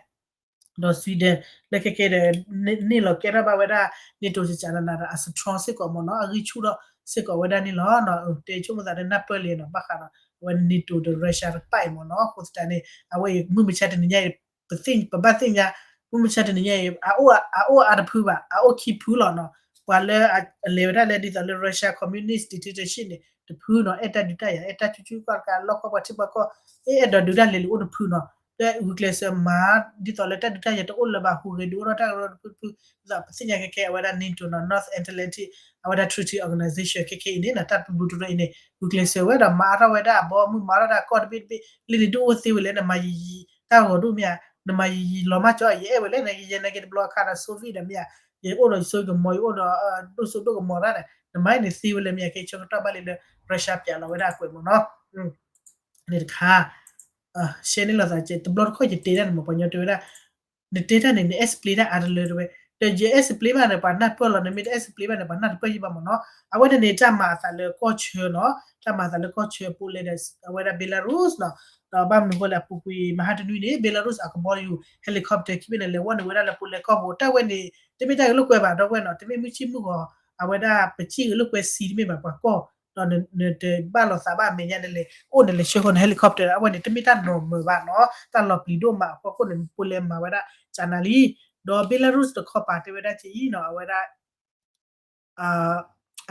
ဒီး Sweden လၢခဲခဲဒီး န့ၢ်လီၤကဲထီၣ်ဘၣ်ဝဲဒၣ် NATO စကနနၤဒီး အ strong စ့ၢ်ကီးမ့ၢ်နီၤ, အဂံၢ်ဆူၣ်ထီၣ်စ့ၢ်ကီးဝဲဒၣ်န့ၣ်လီၤ. တဲဆိကမိၣ်သးဒီးနၢ်ပၢၢ်လံနီၤ, ဘၣ်ဃးဒီး အဝဲ NATO ဒီး Russia တဖၣ်အံၤမ့ၢ်နီၤ, အဃိသတးန့ၣ် အဝဲအံၤမုၢ်မဆါတနံၤညါအံၤ ပသ့ၣ်ပဘၣ်သ့ၣ်ညါ, မုၢ်မဆါတနံၤညါအံၤ အအိၣ်အါတဖုဘၣ်, အအိၣ်ခံဖုလီၤနီၤ, ပှၤလၢအလဲၤဝဲဒၣ်လၢဒ်သိးလၢ Russia communist dictatorship န့ၣ် တဖုနီၤ, အဲၣ်တၢ်ဒုးတၢ်ယၤ, အဲၣ်တၢ်ကူကူကီၢ်တကး လီၢ်ကီၢ်ပှၤထံပှၤကီၢ်, အဲၣ်ဒိးဒုးတၢ်လဲၤလံအိၣ်တဖုနီၤ, လၢဂုာ်ကျဲးစၢးမၤ ဒ်သိးလၢတၢ်ဒုးတၢ်ယၤတအိၣ်လၢၤဘၣ် ဟူးဂဲၤဒုးအိၣ်ထီၣ်တၢ်ကရၢတဖုတဖု, ဒ်သိးပသ့ၣ်ညါခဲခဲအဝဲဒၣ် NATO နီၤ, North Atlantic အဝဲဒၣ် Treaty Organization ခဲခဲအံၤန့ၣ်နီၤ, တၢ်ဘျုးဘျုးတရၢအံၤန့ၣ် ဂုာ်ကျဲးစၢးဝဲဒီးမၤအါထီၣ်ဝဲဒၣ်အဘီအမုၢ် မၤအါထီၣ်ဒၣ်ကီၢ်တဘ့ၣ်တဘ့ၣ်, လၢန့ၣ်ဒုးအိၣ်သ့ဝဲလဲၣ် နမၤယံာ်ယံာ် တၢ်ဂီၤဒိၣ်မ့ၢ်ဧါ, နမၤယံာ်ယံာ်လီၤမၢ်ကၠီ ယအဲၣ်ဝဲလဲၣ် နကယဲနာ်က့တဘျီအခါဒီး Soviet ဒီးမ့ၢ်ဧါ, ယအိၣ်ဒီးယစိကမီၤ ယအိၣ်ဒီးဒိၣ်စိဒိၣ်ကမီၤတၢ်န့ၣ် နမၤအံၤန့ၣ်သ့ဝဲလဲၣ်မ့ၢ်ဧါ, ခဲဆၢကတီၢ်ဘၣ်လံလၢ Russia ပျးလီၤဝဲဒၣ်အကွဲးမ့ၢ်နီၤ, န့ၣ်တခါ ရှဲန့ၢ်လိာ်သးကဲ တဘျီတခီၣ်ယတဲတၢ်န့ၣ်မ့ၢ် ပှၤညီတဲဝဲဒၣ် နတဲတၢ်န့ၣ် န explain တၢ်အါတလၢတဲဝဲ, ဒီးယ explain ဘၣ်န့ၣ် ပှၤနၢ်ပၢၢ်လီၤ, နမ့ၢ်တ explain ဘၣ်န့ၣ် ပှၤနၢ်တပၢၢ်ယံၣ်ဘၣ်မ့ၢ်နီၤ. အဝဲန့ၣ်န့ၣ် တၢ်မၤအသးလၢကီၢ်ဆၢနီၤ, တၢ်မၤအသးလၢကီၢ်ဆၢ Poland ဒီး အဝဲဒၣ် Belarus နီၤ. ဒီးဘၣ်မနုၤဃိလဲၣ် အပူၤကွံာ်မဟါတနွံန့ၣ် Belarus အကဘီယူၤ helicopter ခံဘ့ၣ်န့ၣ် လဲၤဝဲနုာ်ဝဲဒၣ်လၢ Poland ကီၢ်ပူၤ, တၢ်ဝဲန့ၣ် တမ့ၢ်တၢ်ဂဲၤလိာ်ကွဲဘၣ် ဒီပုၢ်ဝဲၢ်နီၤ, တမ့ၢ်မုၢ်ဆ့ၣ်မုၢ်ဂီၤ အဝဲဒၣ်ပစံၣ်ဂဲၤလိာ်ကွဲစံး တမ့ၢ်ဘၣ်ပှၤကီၢ်, ဒီးနတဘၣ်လိာ်သးဘၣ်အမဲာ်ညါ နလဲၤအိၣ် နလဲၤဆှၢဃီၤန helicopter အဝဲန့ၣ် တမ့ၢ်တၢ်နီၢ်မၢၤဘၣ်နီၤ, တၢ်လီၤပျံၤဒိၣ်မးအဖီခိၣ်န့ၣ် Poland မၤဝဲဒၣ်ကနၤလံ. ဒီး Belarus တခီပၤတဲဝဲဒၣ်ကဲအံၤနီၤ, အဝဲဒၣ်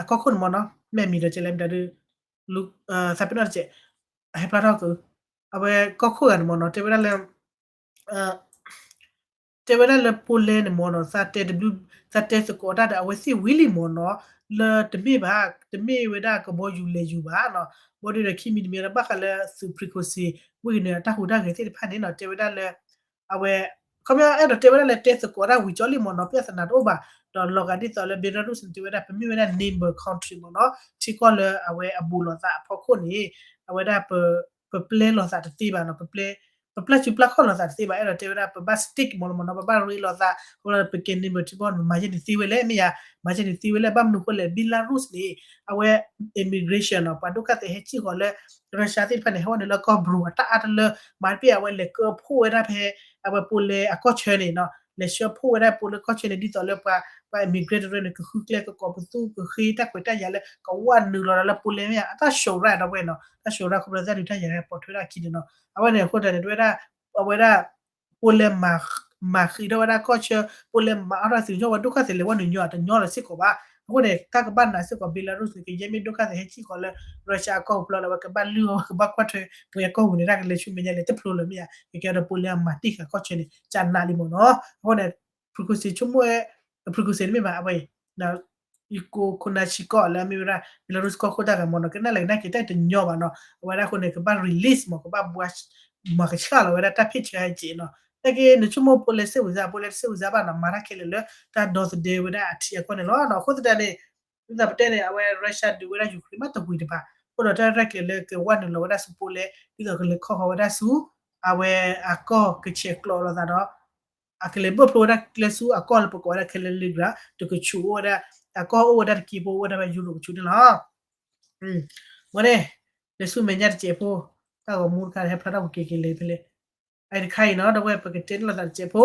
အကီၢ်ခိၣ်န့ၣ်မ့ၢ်နီၤ, မ့ၢ်မံၤဒီးကဲလဲၣ်မတၤဒုး, သးပ့ၤနီၣ်တကဲး, အဟဲဖျါထီၣ်က အဝဲကီၢ်ခိၣ်ဂၤန့ၣ်မ့ၢ်နီၤ, တဲဝဲဒၣ်လၢ တဲဝဲဒၣ်လၢ Poland န့ၣ်မ့ၢ်နီၤ, သးတဲတဘျုး, သးတဲသကိးတၢ်ဒီး အဝဲသ့ၣ်ဝံၤလံမ့ၢ်နီၤ, လၢတမ့ၢ်ဘၣ်, တမ့ၢ်ဝဲဒၣ်ကဘီယူၤလဲၤယူၤဘၣ်နီၤ, ဘီဒုးဒီးခံမံၤတမံၤဒီး ဘၣ်ဃးလၢသုး frequency ဝံၤကန့ၢ်အတၢ်ဟူးတၢ်ဂဲၤသ့ၣ်တဖၣ်န့ၣ်နီၤ, တဲဝဲဒၣ်လၢ အဝဲ ခီပညီအဲၣ်ဒိးတဲဝဲဒၣ်လၢတဲသကိးတၢ်ဝံၤကၠီလံမ့ၢ်နီၤ, ပြဿနာတအိၣ်ဘၣ်, ဒီးလီၤဂာ်ဒ်သိးလၢ Belarus န့ၣ် တဲဝဲဒၣ် ပမ့ၢ်ဝဲဒၣ် neighbor country မ့ၢ်နီၤ, ထံကီၢ်လၢအဝဲအဘူးလိာ်သးအဖီခိၣ်န့ၣ် အဝဲဒၣ် ပပျဲလိာ်သးတသ့ဘၣ်နီၤ, ပပျဲ, ပပျၢ်စုပျၢ်ခီၣ်လိာ်သးတသ့ဘၣ်, အဲၣ်ဒိးတဲဝဲဒၣ် ပဘၣ် stick မ့ၢ်လီၤမ့ၢ်နီၤ, ပဘၣ်ရ့လိာ်သး, အဃိလၢပကဲ neighbor ထံကီၢ်န့ၣ် မၤယဲၢ်န့ၣ်သ့ဝဲလဲၣ်, မ့ၢ်ယါ, မၤယဲၢ်န့ၣ်သ့ဝဲလဲၣ်, ဘၣ်မနုၤဃိလဲၣ် Belarus န့ၣ် အဝဲ immigration နီၤ, ပှၤဒိၣ်ခါသ့ဟဲစံၣ်ဃီၤလၢ Russia သ့ၣ်တဖၣ်န့ၣ် ဟဲဝဲနုာ်လၢကီၢ်ပူၤအတၢ်အါတလၢ, မၤတပ့ၢ်အဝဲလဲၤကၢဖှိၣ်ဝဲဒၣ်ဖဲ အဝဲ Poland အကီၢ်ဆၢန့ၣ်နီၤ, လဲၤဆှၢဖှိၣ်ဝဲဒၣ် Poland ကီၢ်ဆၢန့ၣ် ဒ်သိးလၢပှၤ, ပှၤ immigrant တရၢန့ၣ် ကဃုကျဲကကိးပသူကဃ့တၢ်ခွဲးတၢ်ယာ်လၢ ကဝဲနုာ်လီၤဒီးလၢ Poland မ့ၢ်ယါ, အတၢ် ရှောင်ရန် ဒီပုၢ်ဝဲၢ်နီၤ, တၢ် ရှောင်ရန် ခီဖျိတၢ်ဒုးတၢ်ယၤတခါပိာ်ထွဲဒၣ်အခံန့ၣ်နီၤ, အဝဲန့ၣ်အဃိသတးန့ၣ် တဲဝဲဒၣ်, အဝဲဒၣ် Poland မၤဃံးထီၣ်ဝဲဒၣ်ကီၢ်ဆၢ, Poland မၤအါထီၣ်သုးကညီဝဲဒိၣ်ခါသ့လဲၤဝဲနုာ်ညီအတညီလီၤစ့ၢ်ကီးဘၣ်, အဃိန့ၣ် တၢ်ကဘၣ်နာ်စ့ၢ်ကီး Belarus န့ၣ် ကယဲၢ်မ့ၢ်ဒိၣ်ခါသ့ဟဲစံၣ်ဃီၤလၢ Russia အကီၢ်ပူၤဖျီလၢ အဝဲကဘၣ်လုၢ်အီၣ် ကဘၣ်ကွၢ်ထွဲ ပှၤကီၢ်ပူၤန့ၣ် တၢ်ကလဲၤဆူမဲာ်ညါလဲၤတဖျိလၢၤမ့ၢ်ယါ, ကကဲဒီး Poland အမၤတံၢ်ဃာ်ကီၢ်ဆၢန့ၣ် ကနးလံမ့ၢ်နီၤ, အဃိန့ၣ် Prigozhin ဆိကမိၣ်ဝဲ, Prigozhin တမ့ၢ်ဘၣ် အဝဲအံၤ ယကိးခိၣ်နၢ်ဆံကီၢ်လၢအမ့ၢ်ဝဲဒၣ် Belarus ကီၢ်ခိၣ်တၢ်ဂၤမ့ၢ်နီၤ, ကနၣ်လဲၤကနၣ်က့ၤတၢ်တညီဘၣ်နီၤ, အဝဲဒၣ်အဃိန့ၣ် ကဘၣ် release မ့ၢ် ကဘၣ်ဘှါ, မၤကဆှၣ်လီၤဝဲဒၣ်တၢ်ဖ့ၣ်ဆၢဟဲက့ၤနီၤ, တၢ်က့ၤနဆိကမိၣ် Poland စ့ၢ်ဝံၤစါ, Poland စ့ၢ်ဝံၤစါဘၣ်နီၤ, မၤတၢ်ခဲလၢာ်လၢ တၢ်ဒီသဒၢဝဲဒၣ်အထံအကီၢ်န့ၣ်လီၤ, အဃိသတးန့ၣ် ဒ်သိးပတဲန့ၣ် အဝဲ Russia ဒုးဝဲဒၣ် Ukraine မ့ၢ်တဝံၤတဘၣ်, အဃိဒီးတၢ်ရဲၣ်ကျဲၤလၢကဝဲနုာ်လီၤဝဲဒၣ်ဆူ Poland ဒ်သိးကလဲၤခီဃီၤဝဲဒၣ်ဆူ အဝဲအကီၢ်ကဆဲးကျိးလိာ်သးဒီး အကလဲၤဘၢၣ်ဖျိဝဲဒၣ်ကျဲဆူအကီၢ်လၢပကိးဝဲဒၣ် Kaliningrad တကဆူးအိၣ်ဝဲဒၣ်, အကီၢ်အိၣ်ဝဲဒၣ်တက့ၢ်ဖိ အိၣ်ဝဲဒၣ်ဖဲ Europe ကဆူးန့ၣ်လီၤ. ဝဲန့ၣ် လဲၤဆူမဲာ်ညါတစဲးဖိ, တၢ်ဂီၤမူတခါဟဲဖျါထီၣ်ပူၤက့ၤက့ၤလံဖဲလဲၣ်, အအံၤတခါအံၤနီၤ ဒီပုၢ်ဝဲၢ် ပကတဲန့ၢ်လိာ်သးတစဲးဖိ,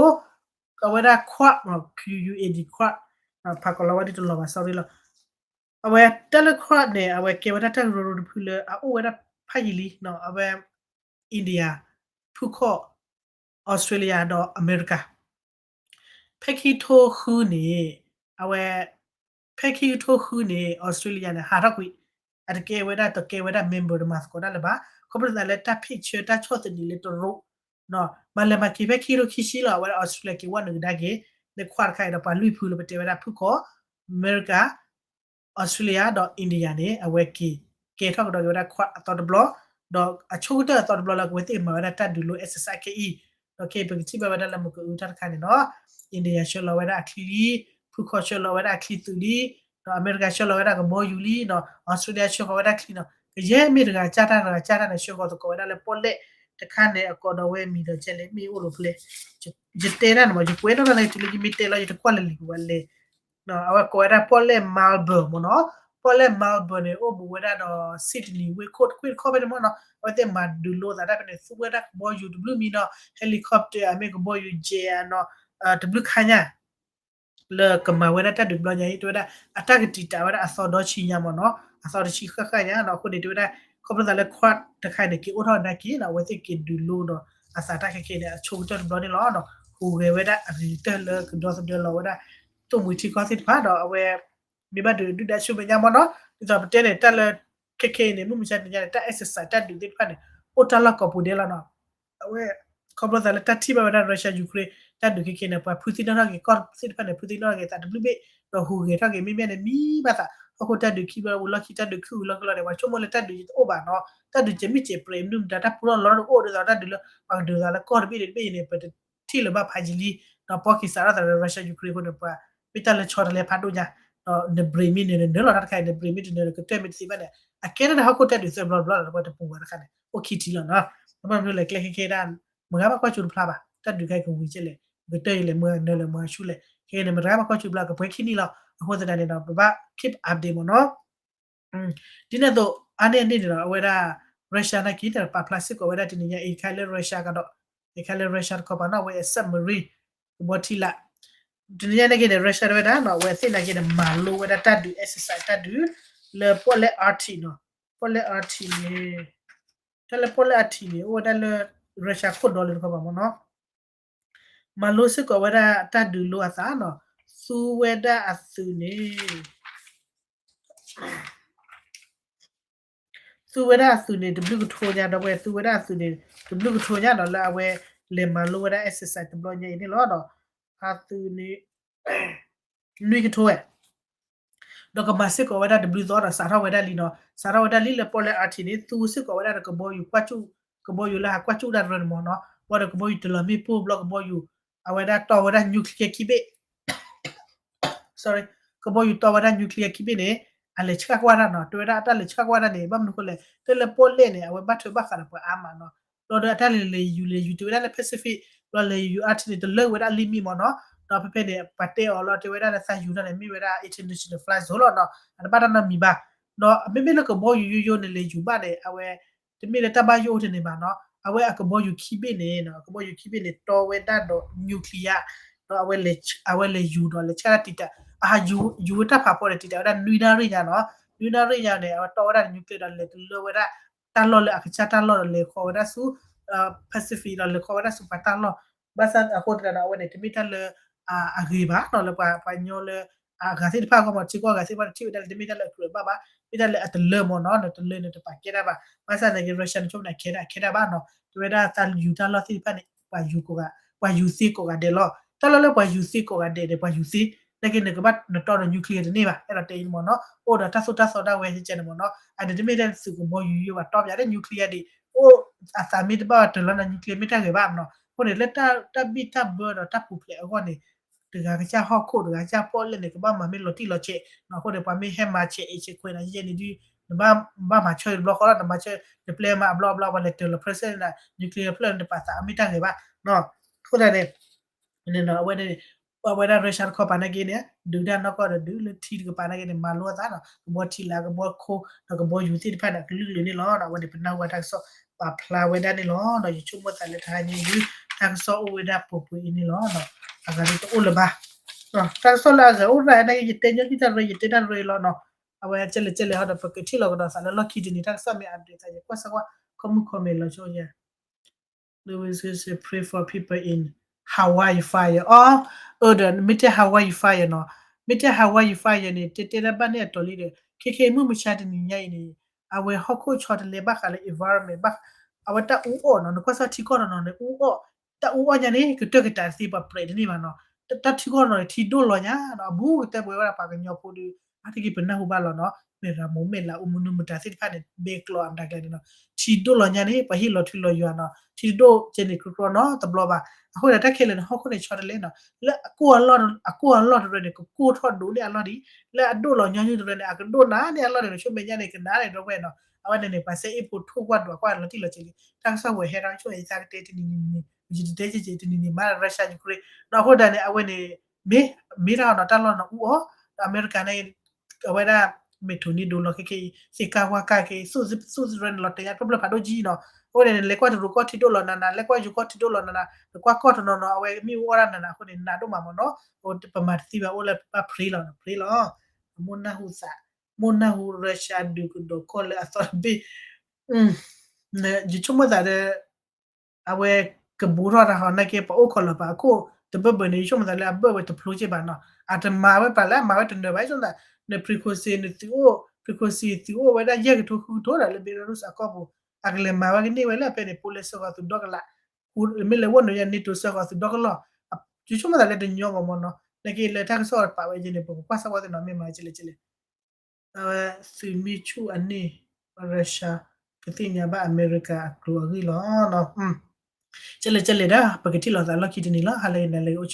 အဝဲဒၣ် Quad နီၤ, Q U A D Quad, ဖးကီးလီၤဝဲဒၣ်တလီၤဘၣ် sorry လီၤ. အဝဲတၢ်လၢ Quad န့ၣ် အဝဲကဲဝဲဒၣ်တၢ်ကရၢကရိတဖုလၢအအိၣ်ဝဲဒၣ်ဖးယံာ်လံနီၤ, အဝဲ India, ဖုခီၣ်, Australia ဒီးအမဲရကၤ ဖဲခံကထိဃုန့ၣ်, အဝဲ, ဖဲခံကထိဃုန့ၣ် Australia န့ၣ် ဟးထီၣ်ကွံာ်, အတကဲဝဲဒၣ် တကဲဝဲဒၣ် member တမၤသကိးတၢ်လၢၤဘၣ်, ခီဖျိသးလၢတၢ်ဖ့ၣ်ဆၢတၢ်ဆီၣ်သနံးလၢတရူး, မၤလဲၤမၤက့ၤဖဲခံကထိခံဆံလီၤ, အဝဲဒၣ် Australia က့ၤဝဲနုာ်ကဒါက့ၤ, လၢ Quad တခါအံၤဒီးပှၤလွံၢ်ဖုလၢပတဲဝဲဒၣ်ဖုခီၣ်, အမဲရကၤ Australia ဒီး India န့ၣ် အဝဲက့ၤကဲထီၣ်ကဒီးက့ၤဝဲဒၣ် Quad အသီတဘျီ, ဒီးအဆိကတၢၢ်အသီတဘျီလၢအဝဲသ့ၣ်ကမၤဝဲဒၣ်တၢ်ဒုးလိ exercise ခဲအံၤ, ဒီးခဲအံၤပကထံၣ်ဘၣ်ဝဲဒၣ်လၢမုၢ်ကအုတၢ်တခါန့ၣ်နီၤ, India ဆှၢလီၤဝဲဒၣ်အချံလံ, ဖုခီၣ်ဆှၢလီၤဝဲဒၣ်အချံသုးလံ, ဒီးအမဲရကၤဆှၢလီၤဝဲဒၣ်ကဘီယူၤလံနီၤ, Australia ဆှၢဃီၤဝဲဒၣ်ချံနီၤ, ကယဲၢ်မ့ၢ်တဂၤကၢ်တၢ်တဂၤကၢ်တၢ်န့ၣ် ဆှၢဃီၤသကိးဝဲဒၣ်လၢပီၣ်လဲၣ်တခါန့ၣ် အကိးဒီးဝဲမံၤဒီးကဲလဲၣ် မ့ၢ်အိၣ်လိာ်ဖဲလဲၣ်, ယတဲတၢ်န့ၣ်မး ယကွဲးထီၣ်တၢ်လၢတုၤလၢယမ့ၢ်တဲလီၤ ယတကွၢ်လၢလံာ်ပူၤဝဲလဲၣ် အဝဲကိးဝဲဒၣ်ပီၣ်လဲၣ် Maribor မ့ၢ်နီၤ, ပီၣ်လဲၣ် Maribor န့ၣ် အိၣ်ဘူးဝဲဒၣ်ဒီး Sydney ဝ့ၢ်ခိၣ်တခွ့ၣ်တခီဖဲန့ၣ်မ့ၢ်နီၤ, အဝဲသ့ၣ်မၤဒုးလိသးတၢ်ဖဲန့ၣ် သူဝဲဒၣ်ကဘီယူၤတဘျုးမံၤနီၤ, helicopter အမ့ၢ်ကဘီယူၤ jet နီၤ, တဘျုးခါညါ လၢကမၤဝဲဒၣ်တၢ်ဒုးတဘျီညါအံၤ တဲဝဲဒၣ် အတၢ်ကတံာ်တာ်ဝဲဒၣ်အသီဒီဆံညါမ့ၢ်နီၤ, အသီတဆံဃၣ်ဃၣ်ညါနီၤ, အဃိန့ၣ် တဲဝဲဒၣ် ခီဖျိသးလၢ Quad တခါအံၤန့ၣ် က့ၤအိၣ်ထီၣ်ကဒါက့ၤနီၤ, အဝဲသ့ၣ်က့ၤဒုးလိဒီး အသးတၢ်ခဲခဲန့ၣ် အဆိကတၢၢ်တဘျီန့ၣ်လီၤ. ဟူးဂဲၤဝဲဒၣ်အဂ့ၤကတၢၢ်လၢကဒီသဒၢလီၤဝဲဒၣ် သိၣ်မှံထံကီၢ်သ့ၣ်တဖၣ်ဒီး အဝဲ မ့ၢ်ဘၣ်ဒုးဒုၣ်ဒါဆူမဲာ်ညါမ့ၢ်နီၤ, ဒ်သိးပတဲန့ၣ် တၢ်လၢ ခဲခဲအံၤန့ၣ် မုၢ်မဆါတနံၤညါန့ၣ် တၢ် exercise တၢ်ဒုးသ့ၣ်တဖၣ်န့ၣ် အိၣ်တၢ်လီၢ်ကိးပူၤဒဲးလီၤနီၤ. အဝဲ ခီဖျိသးလၢတၢ်ထံၣ်ဘၣ်ဝဲဒၣ် Russia Ukraine တၢ်ဒုးခဲခဲန့ၣ် ပှၤဖုသံနီၣ်ထီၣ်က့ၤ ကီၢ်သ့ၣ်တဖၣ်န့ၣ် ဖုသံနီၣ်ထီၣ်က့ၤသးတဘျုးဘ့ၣ် ဒီးဟူးဂဲၤထီၣ်က့ၤ မ့မ့ၢ်န့ၣ် မံဘၣ်သး ဟီၣ်ခိၣ်တၢ်ဒုးခံဘျီ ဝံၤလီၢ်ခံတၢ်ဒုးခံဝံၤလီၢ်ခံလီၤန့ၣ် ပှၤဆိကမိၣ်လၢတၢ်ဒုးတအိၣ်ဘၣ်နီၤ, တၢ်ဒုးကဲမ့ၢ်ကဲပြဲး မနုၤမတၤ တၢ်ပူထီၣ်လီထီၣ်တအိၣ်ဒ်သိးတၢ်ဒုးလၢ ပှၤကဒုးသးလၢကီၢ်တဘ့ၣ်တဘ့ၣ်အံၤန့ၣ် ပတထံၣ်လၢၤဘၣ်ဖးယံာ်လံ, ဒီးပီၢ်က့ၤစးထီၣ်သးလၢ Russia Ukraine အဃိန့ၣ် ပှၤ မ့ၢ်တၢ်လၢဆီတလဲဖးဒိၣ်ညါ, ဒီးန brake မ့ၢ်နၢၤ နနၢၤလီၤတၢ်တခါအံၤ န brake မ့ၢ်တနၢၤ နကတၢၢ်မ့ၢ်တသ့ဘၣ်န့ၣ် အကဲထီၣ်န့ၣ် ဟီၣ်ခိၣ်တၢ်ဒုးသၢဘျီတဘျီလီၤ ပှၤတပူၤဝဲတခါန့ၣ် အိၣ်ခံထံၣ်လီၤနီၤ. ဘၣ်မနုၤလဲၣ် ကျဲခဲခဲဒၣ် မုၢ်ဂၤဘၣ်ကွၢ်ကၠိတဖျါဘၣ် တၢ်ဒုးခဲကဝံၤကဲလဲၣ် ကတၢၢ်ယလဲၣ် မုၢ်ဂၤနၢၤလဲၣ် မုၢ်ဂၤဆူလဲၣ် ကဲန့ၣ် မတၤတဂၤဘၣ်ကွၢ်ဆူၣ်ဘျီ ကပှဲၤခံနံၣ်လီၤ. အဃိသတးန့ၣ်ဒီး ပဘၣ် keep update မ့ၢ်နီၤ. ဒ်န့ၣ်အသိး အါန့ၢ်အန့ၣ်န့ၣ်ဒီး အဝဲဒၣ် Russia နာ်က့ ပာ်ဖျါစ့ၢ်ကီးဝဲဒၣ်တနံၤညါအံၤ ခါလၢ Russia ကဒီး ခါလၢ Russia တခီပၤနီၤ အဝဲ submarine ကဘီထံလာ် တနံၤညါနာ်က့န့ၣ် Russia တဝဲဒၣ်နီၤ အဝဲသ့ၣ်နာ်က့န့ၣ် မၤလိဝဲဒၣ်တၢ်ဒုး exercise တၢ်ဒုး လၢပီၣ်လဲၣ် Arctic နီၤ. ပီၣ်လဲၣ် Arctic န့ၣ် တၢ်လၢပီၣ်လဲၣ် Arctic န့ၣ် အိၣ်ဝဲဒၣ်လၢ Russia ခိၣ်ဒီလၢတခီပၤမ့ၢ်နီၤ. မၤလိစ့ၢ်ကီးဝဲဒၣ်တၢ်ဒုးလိအသးနီၤ. သူဝဲဒၣ်အသုးန့ၣ် သူဝဲဒၣ်အသုးန့ၣ် တဘျုးကထိညါ ဒီပုၢ်ဝဲၢ် သူဝဲဒၣ်အသုးန့ၣ် တဘျုးကထိညါနီၤ လၢအဝဲလဲၤမၤလိဝဲဒၣ် exercise တဘျီညါအံၤန့ၣ်လီၤ. အသုးန့ၣ် နွံကထိဝဲ ဒီးကမၤစ့ၢ်ကီးဝဲဒၣ်တဘျုးသီဒီး စးထီၣ်ဝဲဒၣ်လံနီၤ. စးထီၣ်ဝဲဒၣ်လံလၢပီၣ်လဲၣ် Arctic န့ၣ် သူစ့ၢ်ကီးဝဲဒၣ်ဒီးကဘီယူၤကွၢ်ကၠူၣ် ကဘီယူၤလၢဟးကွၢ်ကၠူၣ်တၢ်တရၢန့ၣ်မ့ၢ်နီၤ. ဘၣ်ဒီးကဘီယူၤတလီၤမ့ၣ်ပိၢ်ဘျီ ကဘီယူၤ အဝဲဒၣ်တီဝဲဒၣ် nuclear ခံဘ့ၣ် ကဘီယူၤတီဝဲဒၣ် nuclear ခံဘ့ၣ်န့ၣ် အလဲၤဆှၣ်ကွၢ်တၢ်နီၤ. တဲဝဲဒၣ်အတၢ်လဲၤဆှၣ်ကွၢ်တၢ်န့ၣ် ဘၣ်မနုၤဃိလဲၣ် တၢ်လၢပီၣ်လဲၣ်န့ၣ် အဝဲဘၣ်ထွဲဘၣ်ဃးဒီးပှၤအါမးနီၤ. ဘျီဒီးအတၢ်လဲၤလဲၤယူၤလဲၤယူၤ တဲဝဲဒၣ်လၢ Pacific ဘျီလဲၤယူၤ Arctic န့ၣ် တလၢဝဲဒၣ်လံမံမ့ၢ်နီၤ. ဒီးဖဲဖဲန့ၣ် ပှၤတဲအီၤလီၤ တဲဝဲဒၣ်လၢသးယူၤတၢ်န့ၣ် မ့ၢ်ဝဲဒၣ် international flight zone လီၤနီၤ. အတဘၣ်တၢ်နီတမံၤဘၣ်. ဒီးမ့မ့ၢ်လၢကဘီယူၤယိယိန့ၣ် လဲၤယူၤဘၣ်န့ၣ် အဝဲ တမ့ၢ်လၢတၢ်ဘၣ်ယိၣ်အိၣ်တန့ၢ်ဘၣ်နီၤ. အဝဲအကဘီယူၤခံဘ့ၣ်န့ၣ် အကဘီယူၤခံဘ့ၣ်န့ၣ် တီဝဲဒၣ်ဒီး nuclear ဒီး အဝဲလဲၤယူၤဒီးလဲၤဆှၣ်တၢ်တံာ်တာ် အဟးယူၤဝဲတၢ်ဖးဖီန့ၣ် တံာ်တာ်ဝဲဒၣ်နွံနၣ်ရံၣ်ညါနီၤ. နွံနၣ်ရံၣ်ညါန့ၣ် အဝဲတီဝဲဒၣ်ဒီး nuclear ဒီးလဲၤတလၢဝဲဒၣ် တၢ်လီၢ်လၢအကစၢ်တၢ်လီၢ်ဒီးလဲၤဃီၤဝဲဒၣ်ဆူ Pacific ဒီးလဲၤဃီၤဝဲဒၣ်ဆူပှၤတၢ်လီၢ် ဘၣ်ဆၣ်အဃိသတးဒီး အဝဲန့ၣ် တမ့ၢ်တၢ်လၢ အဂ့ၤဘၣ်နီၤ လၢပှၤကညီလၢ အဂၤသ့ၣ်တဖၣ်အဂီၢ်မ့ၢ် ထံကီၢ်အဂၤသ့ၣ်တဖၣ် တထံၣ်ဝဲဒၣ်လၢတမ့ၢ်တၢ်လၢအကြၢးဘၣ်ဘၣ် မ့ၢ်တၢ်လၢအတလၢမ့ၢ်နီၤ နတလၢန့ၣ်တပာ်ကဲတၢ်ဘၣ် ဘၣ်ဆၣ်န့ၣ်က့ Russia န့ၣ် ဆိကမိၣ်န့ၣ် အခဲဒၣ် အခဲဒၣ်ဘၣ်နီၤ တဲဝဲဒၣ်တၢ်ယူၤတၢ်လီၢ်သ့ၣ်တဖၣ်န့ၣ် ပှၤယူၤကိးဂၤ ပှၤယူၤသ့ကိးဂၤဒဲးလီၤ တၢ်လီၢ်လၢပှၤယူၤသ့ကိးဂၤဒဲးန့ၣ် ပှၤယူၤသ့ နာ်က့န့ၣ် ကဘၣ်နတီဒီး nuclear တန့ၢ်ဘၣ် အဲၣ်ဒိးတဲအံၤမ့ၢ်နီၤ အိၣ်ဒီးတၢ်သိၣ်တၢ်သီဒၣ်ဝဲကဲန့ၣ်မ့ၢ်နီၤ အန့ၣ်တမ့ၢ်ထဲသုးကဘီယူၤယိယိဘၣ် တီပၠးလၢ nuclear ဒံး အိၣ် အသးမ့ၢ်တဘၣ်တၢၤလီၤန့ၣ် nuclear မ့ၢ်တၢ်ဂ့ၤဘၣ်မ့ၢ်နီၤ အဃိန့ၣ် လၢတၢ်ဘံၣ်တၢ်ဘၢဒီးတၢ်ပူၤဖျဲးအဂီၢ်န့ၣ် တဂၤကစၢ်ဟီၣ်ခိၣ် တဂၤကစၢ်ပီၣ်လဲၣ်န့ၣ် ကဘၣ်မၤမ့ၢ်လီၤတံၢ်လီၤဆဲးနီၤ အဃိန့ၣ် ပှၤမ့ၢ်ဟဲမၤဆဲးအံၤဆဲးခွဲးနီၤ ယဲန့ၣ်ဒုး နဘၣ်မၤဆၢတဘျီဃီလီၤ နမၤဆၢ နပျဲမၤအဘျီအဘျီ ပှၤလဲၤတၢၤလီၤ president န့ၣ် nuclear ဖျၢၣ်န့ၣ် တပာ်သးအမ့ၢ်တၢ်ဂ့ၤဘၣ်နီၤ အဃိသတးန့ၣ် န့ၣ်နီၤ အဝဲန့ၣ် ပဝဲဒၣ် Russia တခီပၤနာ်က့န့ၣ် ဒုးတၢ်နီၢ်ကီၢ်ဒီးဒုးလၢထံတကပၤနာ်က့န့ၣ် မၤလိအသးနီၤ ကဘီထံလာ် ကဘီခိၣ် ဒီးကဘီယူၤသ့ၣ်တဖၣ်န့ၣ် အကလုာ်ကလုာ်န့ၣ်လီၤ အဝဲန့ၣ် ပနၢ်ဟူဝဲတၢ်ကစီၣ် ပာ်ဖျါဝဲဒၣ်န့ၣ်လီၤ ယဆိကမိၣ်သးလၢတဟါညါအံၤ တၢ်ကစီၣ်အိၣ်ဝဲဒၣ်ပှဲၤပှဲၤအံၤန့ၣ်လီၤ အဂၤဒ်တအိၣ်လၢၤဘၣ် တၢ်ကစီၣ်လၢအဂၤအိၣ်တၢ်နာ်က့ ယတဲညီနုၢ်တၢ်ရၢ ယတဲတၢ်ရၢလီၤနီၤ အဝဲကဲလဲၣ်ကဲလဲၣ်ဟီဒီး ပကထံၣ်လီၤကဒီးသးလၢလီၢ်ခံတနံၤ တၢ်ကစီၣ်မ့ၢ် update သး ယကွၢ်စၢ်ကွၢ် comment လီၤဆိယ Louis Gay say pray for people in Hawaii fire အီၤ အၢဒီး မ့ၢ်တဲ Hawaii fire နီၤ မ့ၢ်တဲ Hawaii fire န့ၣ် တဲတဲဒၣ်ဘၣ်န့ၣ်အတီၤလံဒီး ခဲခဲအံၤမုၢ်မဆါတနံၤညါအံၤန့ၣ် အဝဲဟီၣ်ခိၣ်ဆီတလဲဘၣ်ဃးလၢ environment ဘၣ် အဝဲတၢ်အူအီၣ်နီၤ နကွၢ်စၢ်ထံကီၢ်တနီၤန့ၣ် အူအီၣ် တၢ်အူအီၣ်ညါန့ၣ် ကတၢၢ်ကတၢၢ်တသ့ ပှၤပြဲးတန့ၢ်ဘၣ်နီၤ တၢ်ထံကီၢ်တနီၤန့ၣ် ထံဒိၣ်လီၤညါနီၤ အဘူးကတၢၢ်ပဝဲဒၣ်ပှၤကညီဖိဒီး အါတက့ၢ်ပနၢ်ဟူဘၣ်လီၤနီၤ မဲၢ်ရမိၢ်မဲၢ်လး အိၣ်မနုၤမတၤသ့ၣ်တဖၣ်န့ၣ် ဘဲကျိးအမတၤကျဲန့ၣ်နီၤ ထံဒိၣ်လီၤညါန့ၣ် ပှၤဟ့ၣ်လီၤထွံလီၤယွၤနီၤ ထံတဒိၣ်ကဲန့ၣ် ကြီကြီနီတဘျီဘၣ် အဃိန့ၣ် တၢ်ခဲလၢာ်န့ၣ် ဟီၣ်ခိၣ်န့ၣ်ဆီတလဲနီၤ လၢအကိၢ်အလီၢ် အကိၢ်အလီၢ်တရၢန့ၣ် ကကိၢ်ထီၣ်ဒိၣ်န့ၢ်အလီၢ်ဒံး လၢအဒိၣ်လီၤညီနုၢ်တရၢန့ၣ် အကဒိၣ်နၤန့ၢ်အလီၢ်န့ၣ် ဆိမဲာ်ညါန့ၣ် ကနၤန့ၣ် ဒီပုၢ်ဝဲၢ်နီၤ အဝဲန့ၣ်န့ၣ် ပှၤစဲအ့ၣ်ဖိထိၣ်ကွၢ်ဒွးကွၢ်လီၤတံၢ်လီၤဆဲးလံ တၢ်ကစီၣ်ဝဲၤဟဲထီၣ် ဆိၣ်အသးကတဲတနံၤနံၤန့ၣ် ယတတဲကဲကဲတနံၤနံၤမး Russia Ukraine နီၤ အဃိဒၣ်န့ၣ် အဝဲန့ၣ် မ့ၢ် မ့ၢ်တၢ်နီၤ တၢ်လီၢ်နီၤအူအီၣ် ဒီးအမဲရကၤန့ၣ် အဝဲဒၣ် မ့ၢ်ထိၣ်န့ၢ်ဒိၣ်လီၤ ခဲခဲအံၤ သ့ၣ်ကါဝါကါက့ၤ သူၣ်ရၢန့ၣ် လီၤတဲာ်ညါ ဖျၢၣ်ဖျၢၣ်ဖးဒိၣ်ကံနီၤ အဃိန့ၣ် လဲၤကွၢ်တရူးကီၢ်ထံဒိၣ်လီၤနၤနၤ လဲၤကွၢ်ယိၤကီၢ်ထံဒိၣ်လီၤနၤနၤ နကွၢ်ကီၢ်တနီၤနီၤ အဝဲမ့ၣ်အူအီၣ်တၢ်နၤနၤ အဃိန့ၣ် နးဒိၣ်မးမ့ၢ်နီၤ ပမၤတသ့ဘၣ် အိၣ်လၢပဘၣ် pray လီၤ pray လီၤ မိၢ်နၢ်ဟူသး မိၢ်နၢ်ဟူ Russia ဒုးကဒီးကီၢ်လၢအသီတဘ့ၣ် ယဆိကမိၣ်သးဒီး အဝဲကဘူးထီၣ်တၢ်ဟီ နာ်က့ပှၤအိၣ်ခိးလီၤပာ်အခိၣ်တဘၢၣ်ဘၢၣ်န့ၣ် ယဆိကမိၣ်သးလၢအဘၢၣ်ဝဲတဖျိက့ဘၣ်နီၤ အတမၤဝဲပှၤလၢအမၤဝဲတနၢၤဘၣ် ယဆိကမိၣ်သး န frequency နသုးအိၣ် frequency သုးအိၣ်ဝဲဒၣ်ယဲၢ်ကထိဃုကထိဒီးလၢ Belarus အကီၢ်ပူၤ အကလဲၤမၤဝဲကန့ၢ်ဝဲလၢအဖဲန့ၣ် Poland စၢဃီၤသုးဒီကလး မ့ၢ်လဲၤဝဲနီၤ ယၤ NATO စၢဃီၤသုးဒီကလီၢ် ယဆိကမိၣ်သးလၢတညီဘၣ်မ့ၢ်နီၤ နာ်က့လၢတၢ်ကစီၣ်ပာ်ဝဲယဲန့ၣ် ပကကွၢ်စၢ်ဝဲသ့ၣ်နီၤ မ့ၢ်မၤကလဲၣ်ကလဲၣ် အဝဲသုးမ့ၢ်ဆူၣ်အန့ၢ် Russia ကသ့ၣ်ညါဘၣ်အမဲရကၤအကျိၤအဂ့ၢ်လီၤ. ကဲလဲၣ်ကဲလဲၣ်ဒီး ပကထံၣ်လိာ်သးလီၢ်ခံတနံၤလီၤ. ဟါလၢအဂ့ၤ နၤလၢအဂ့ၤ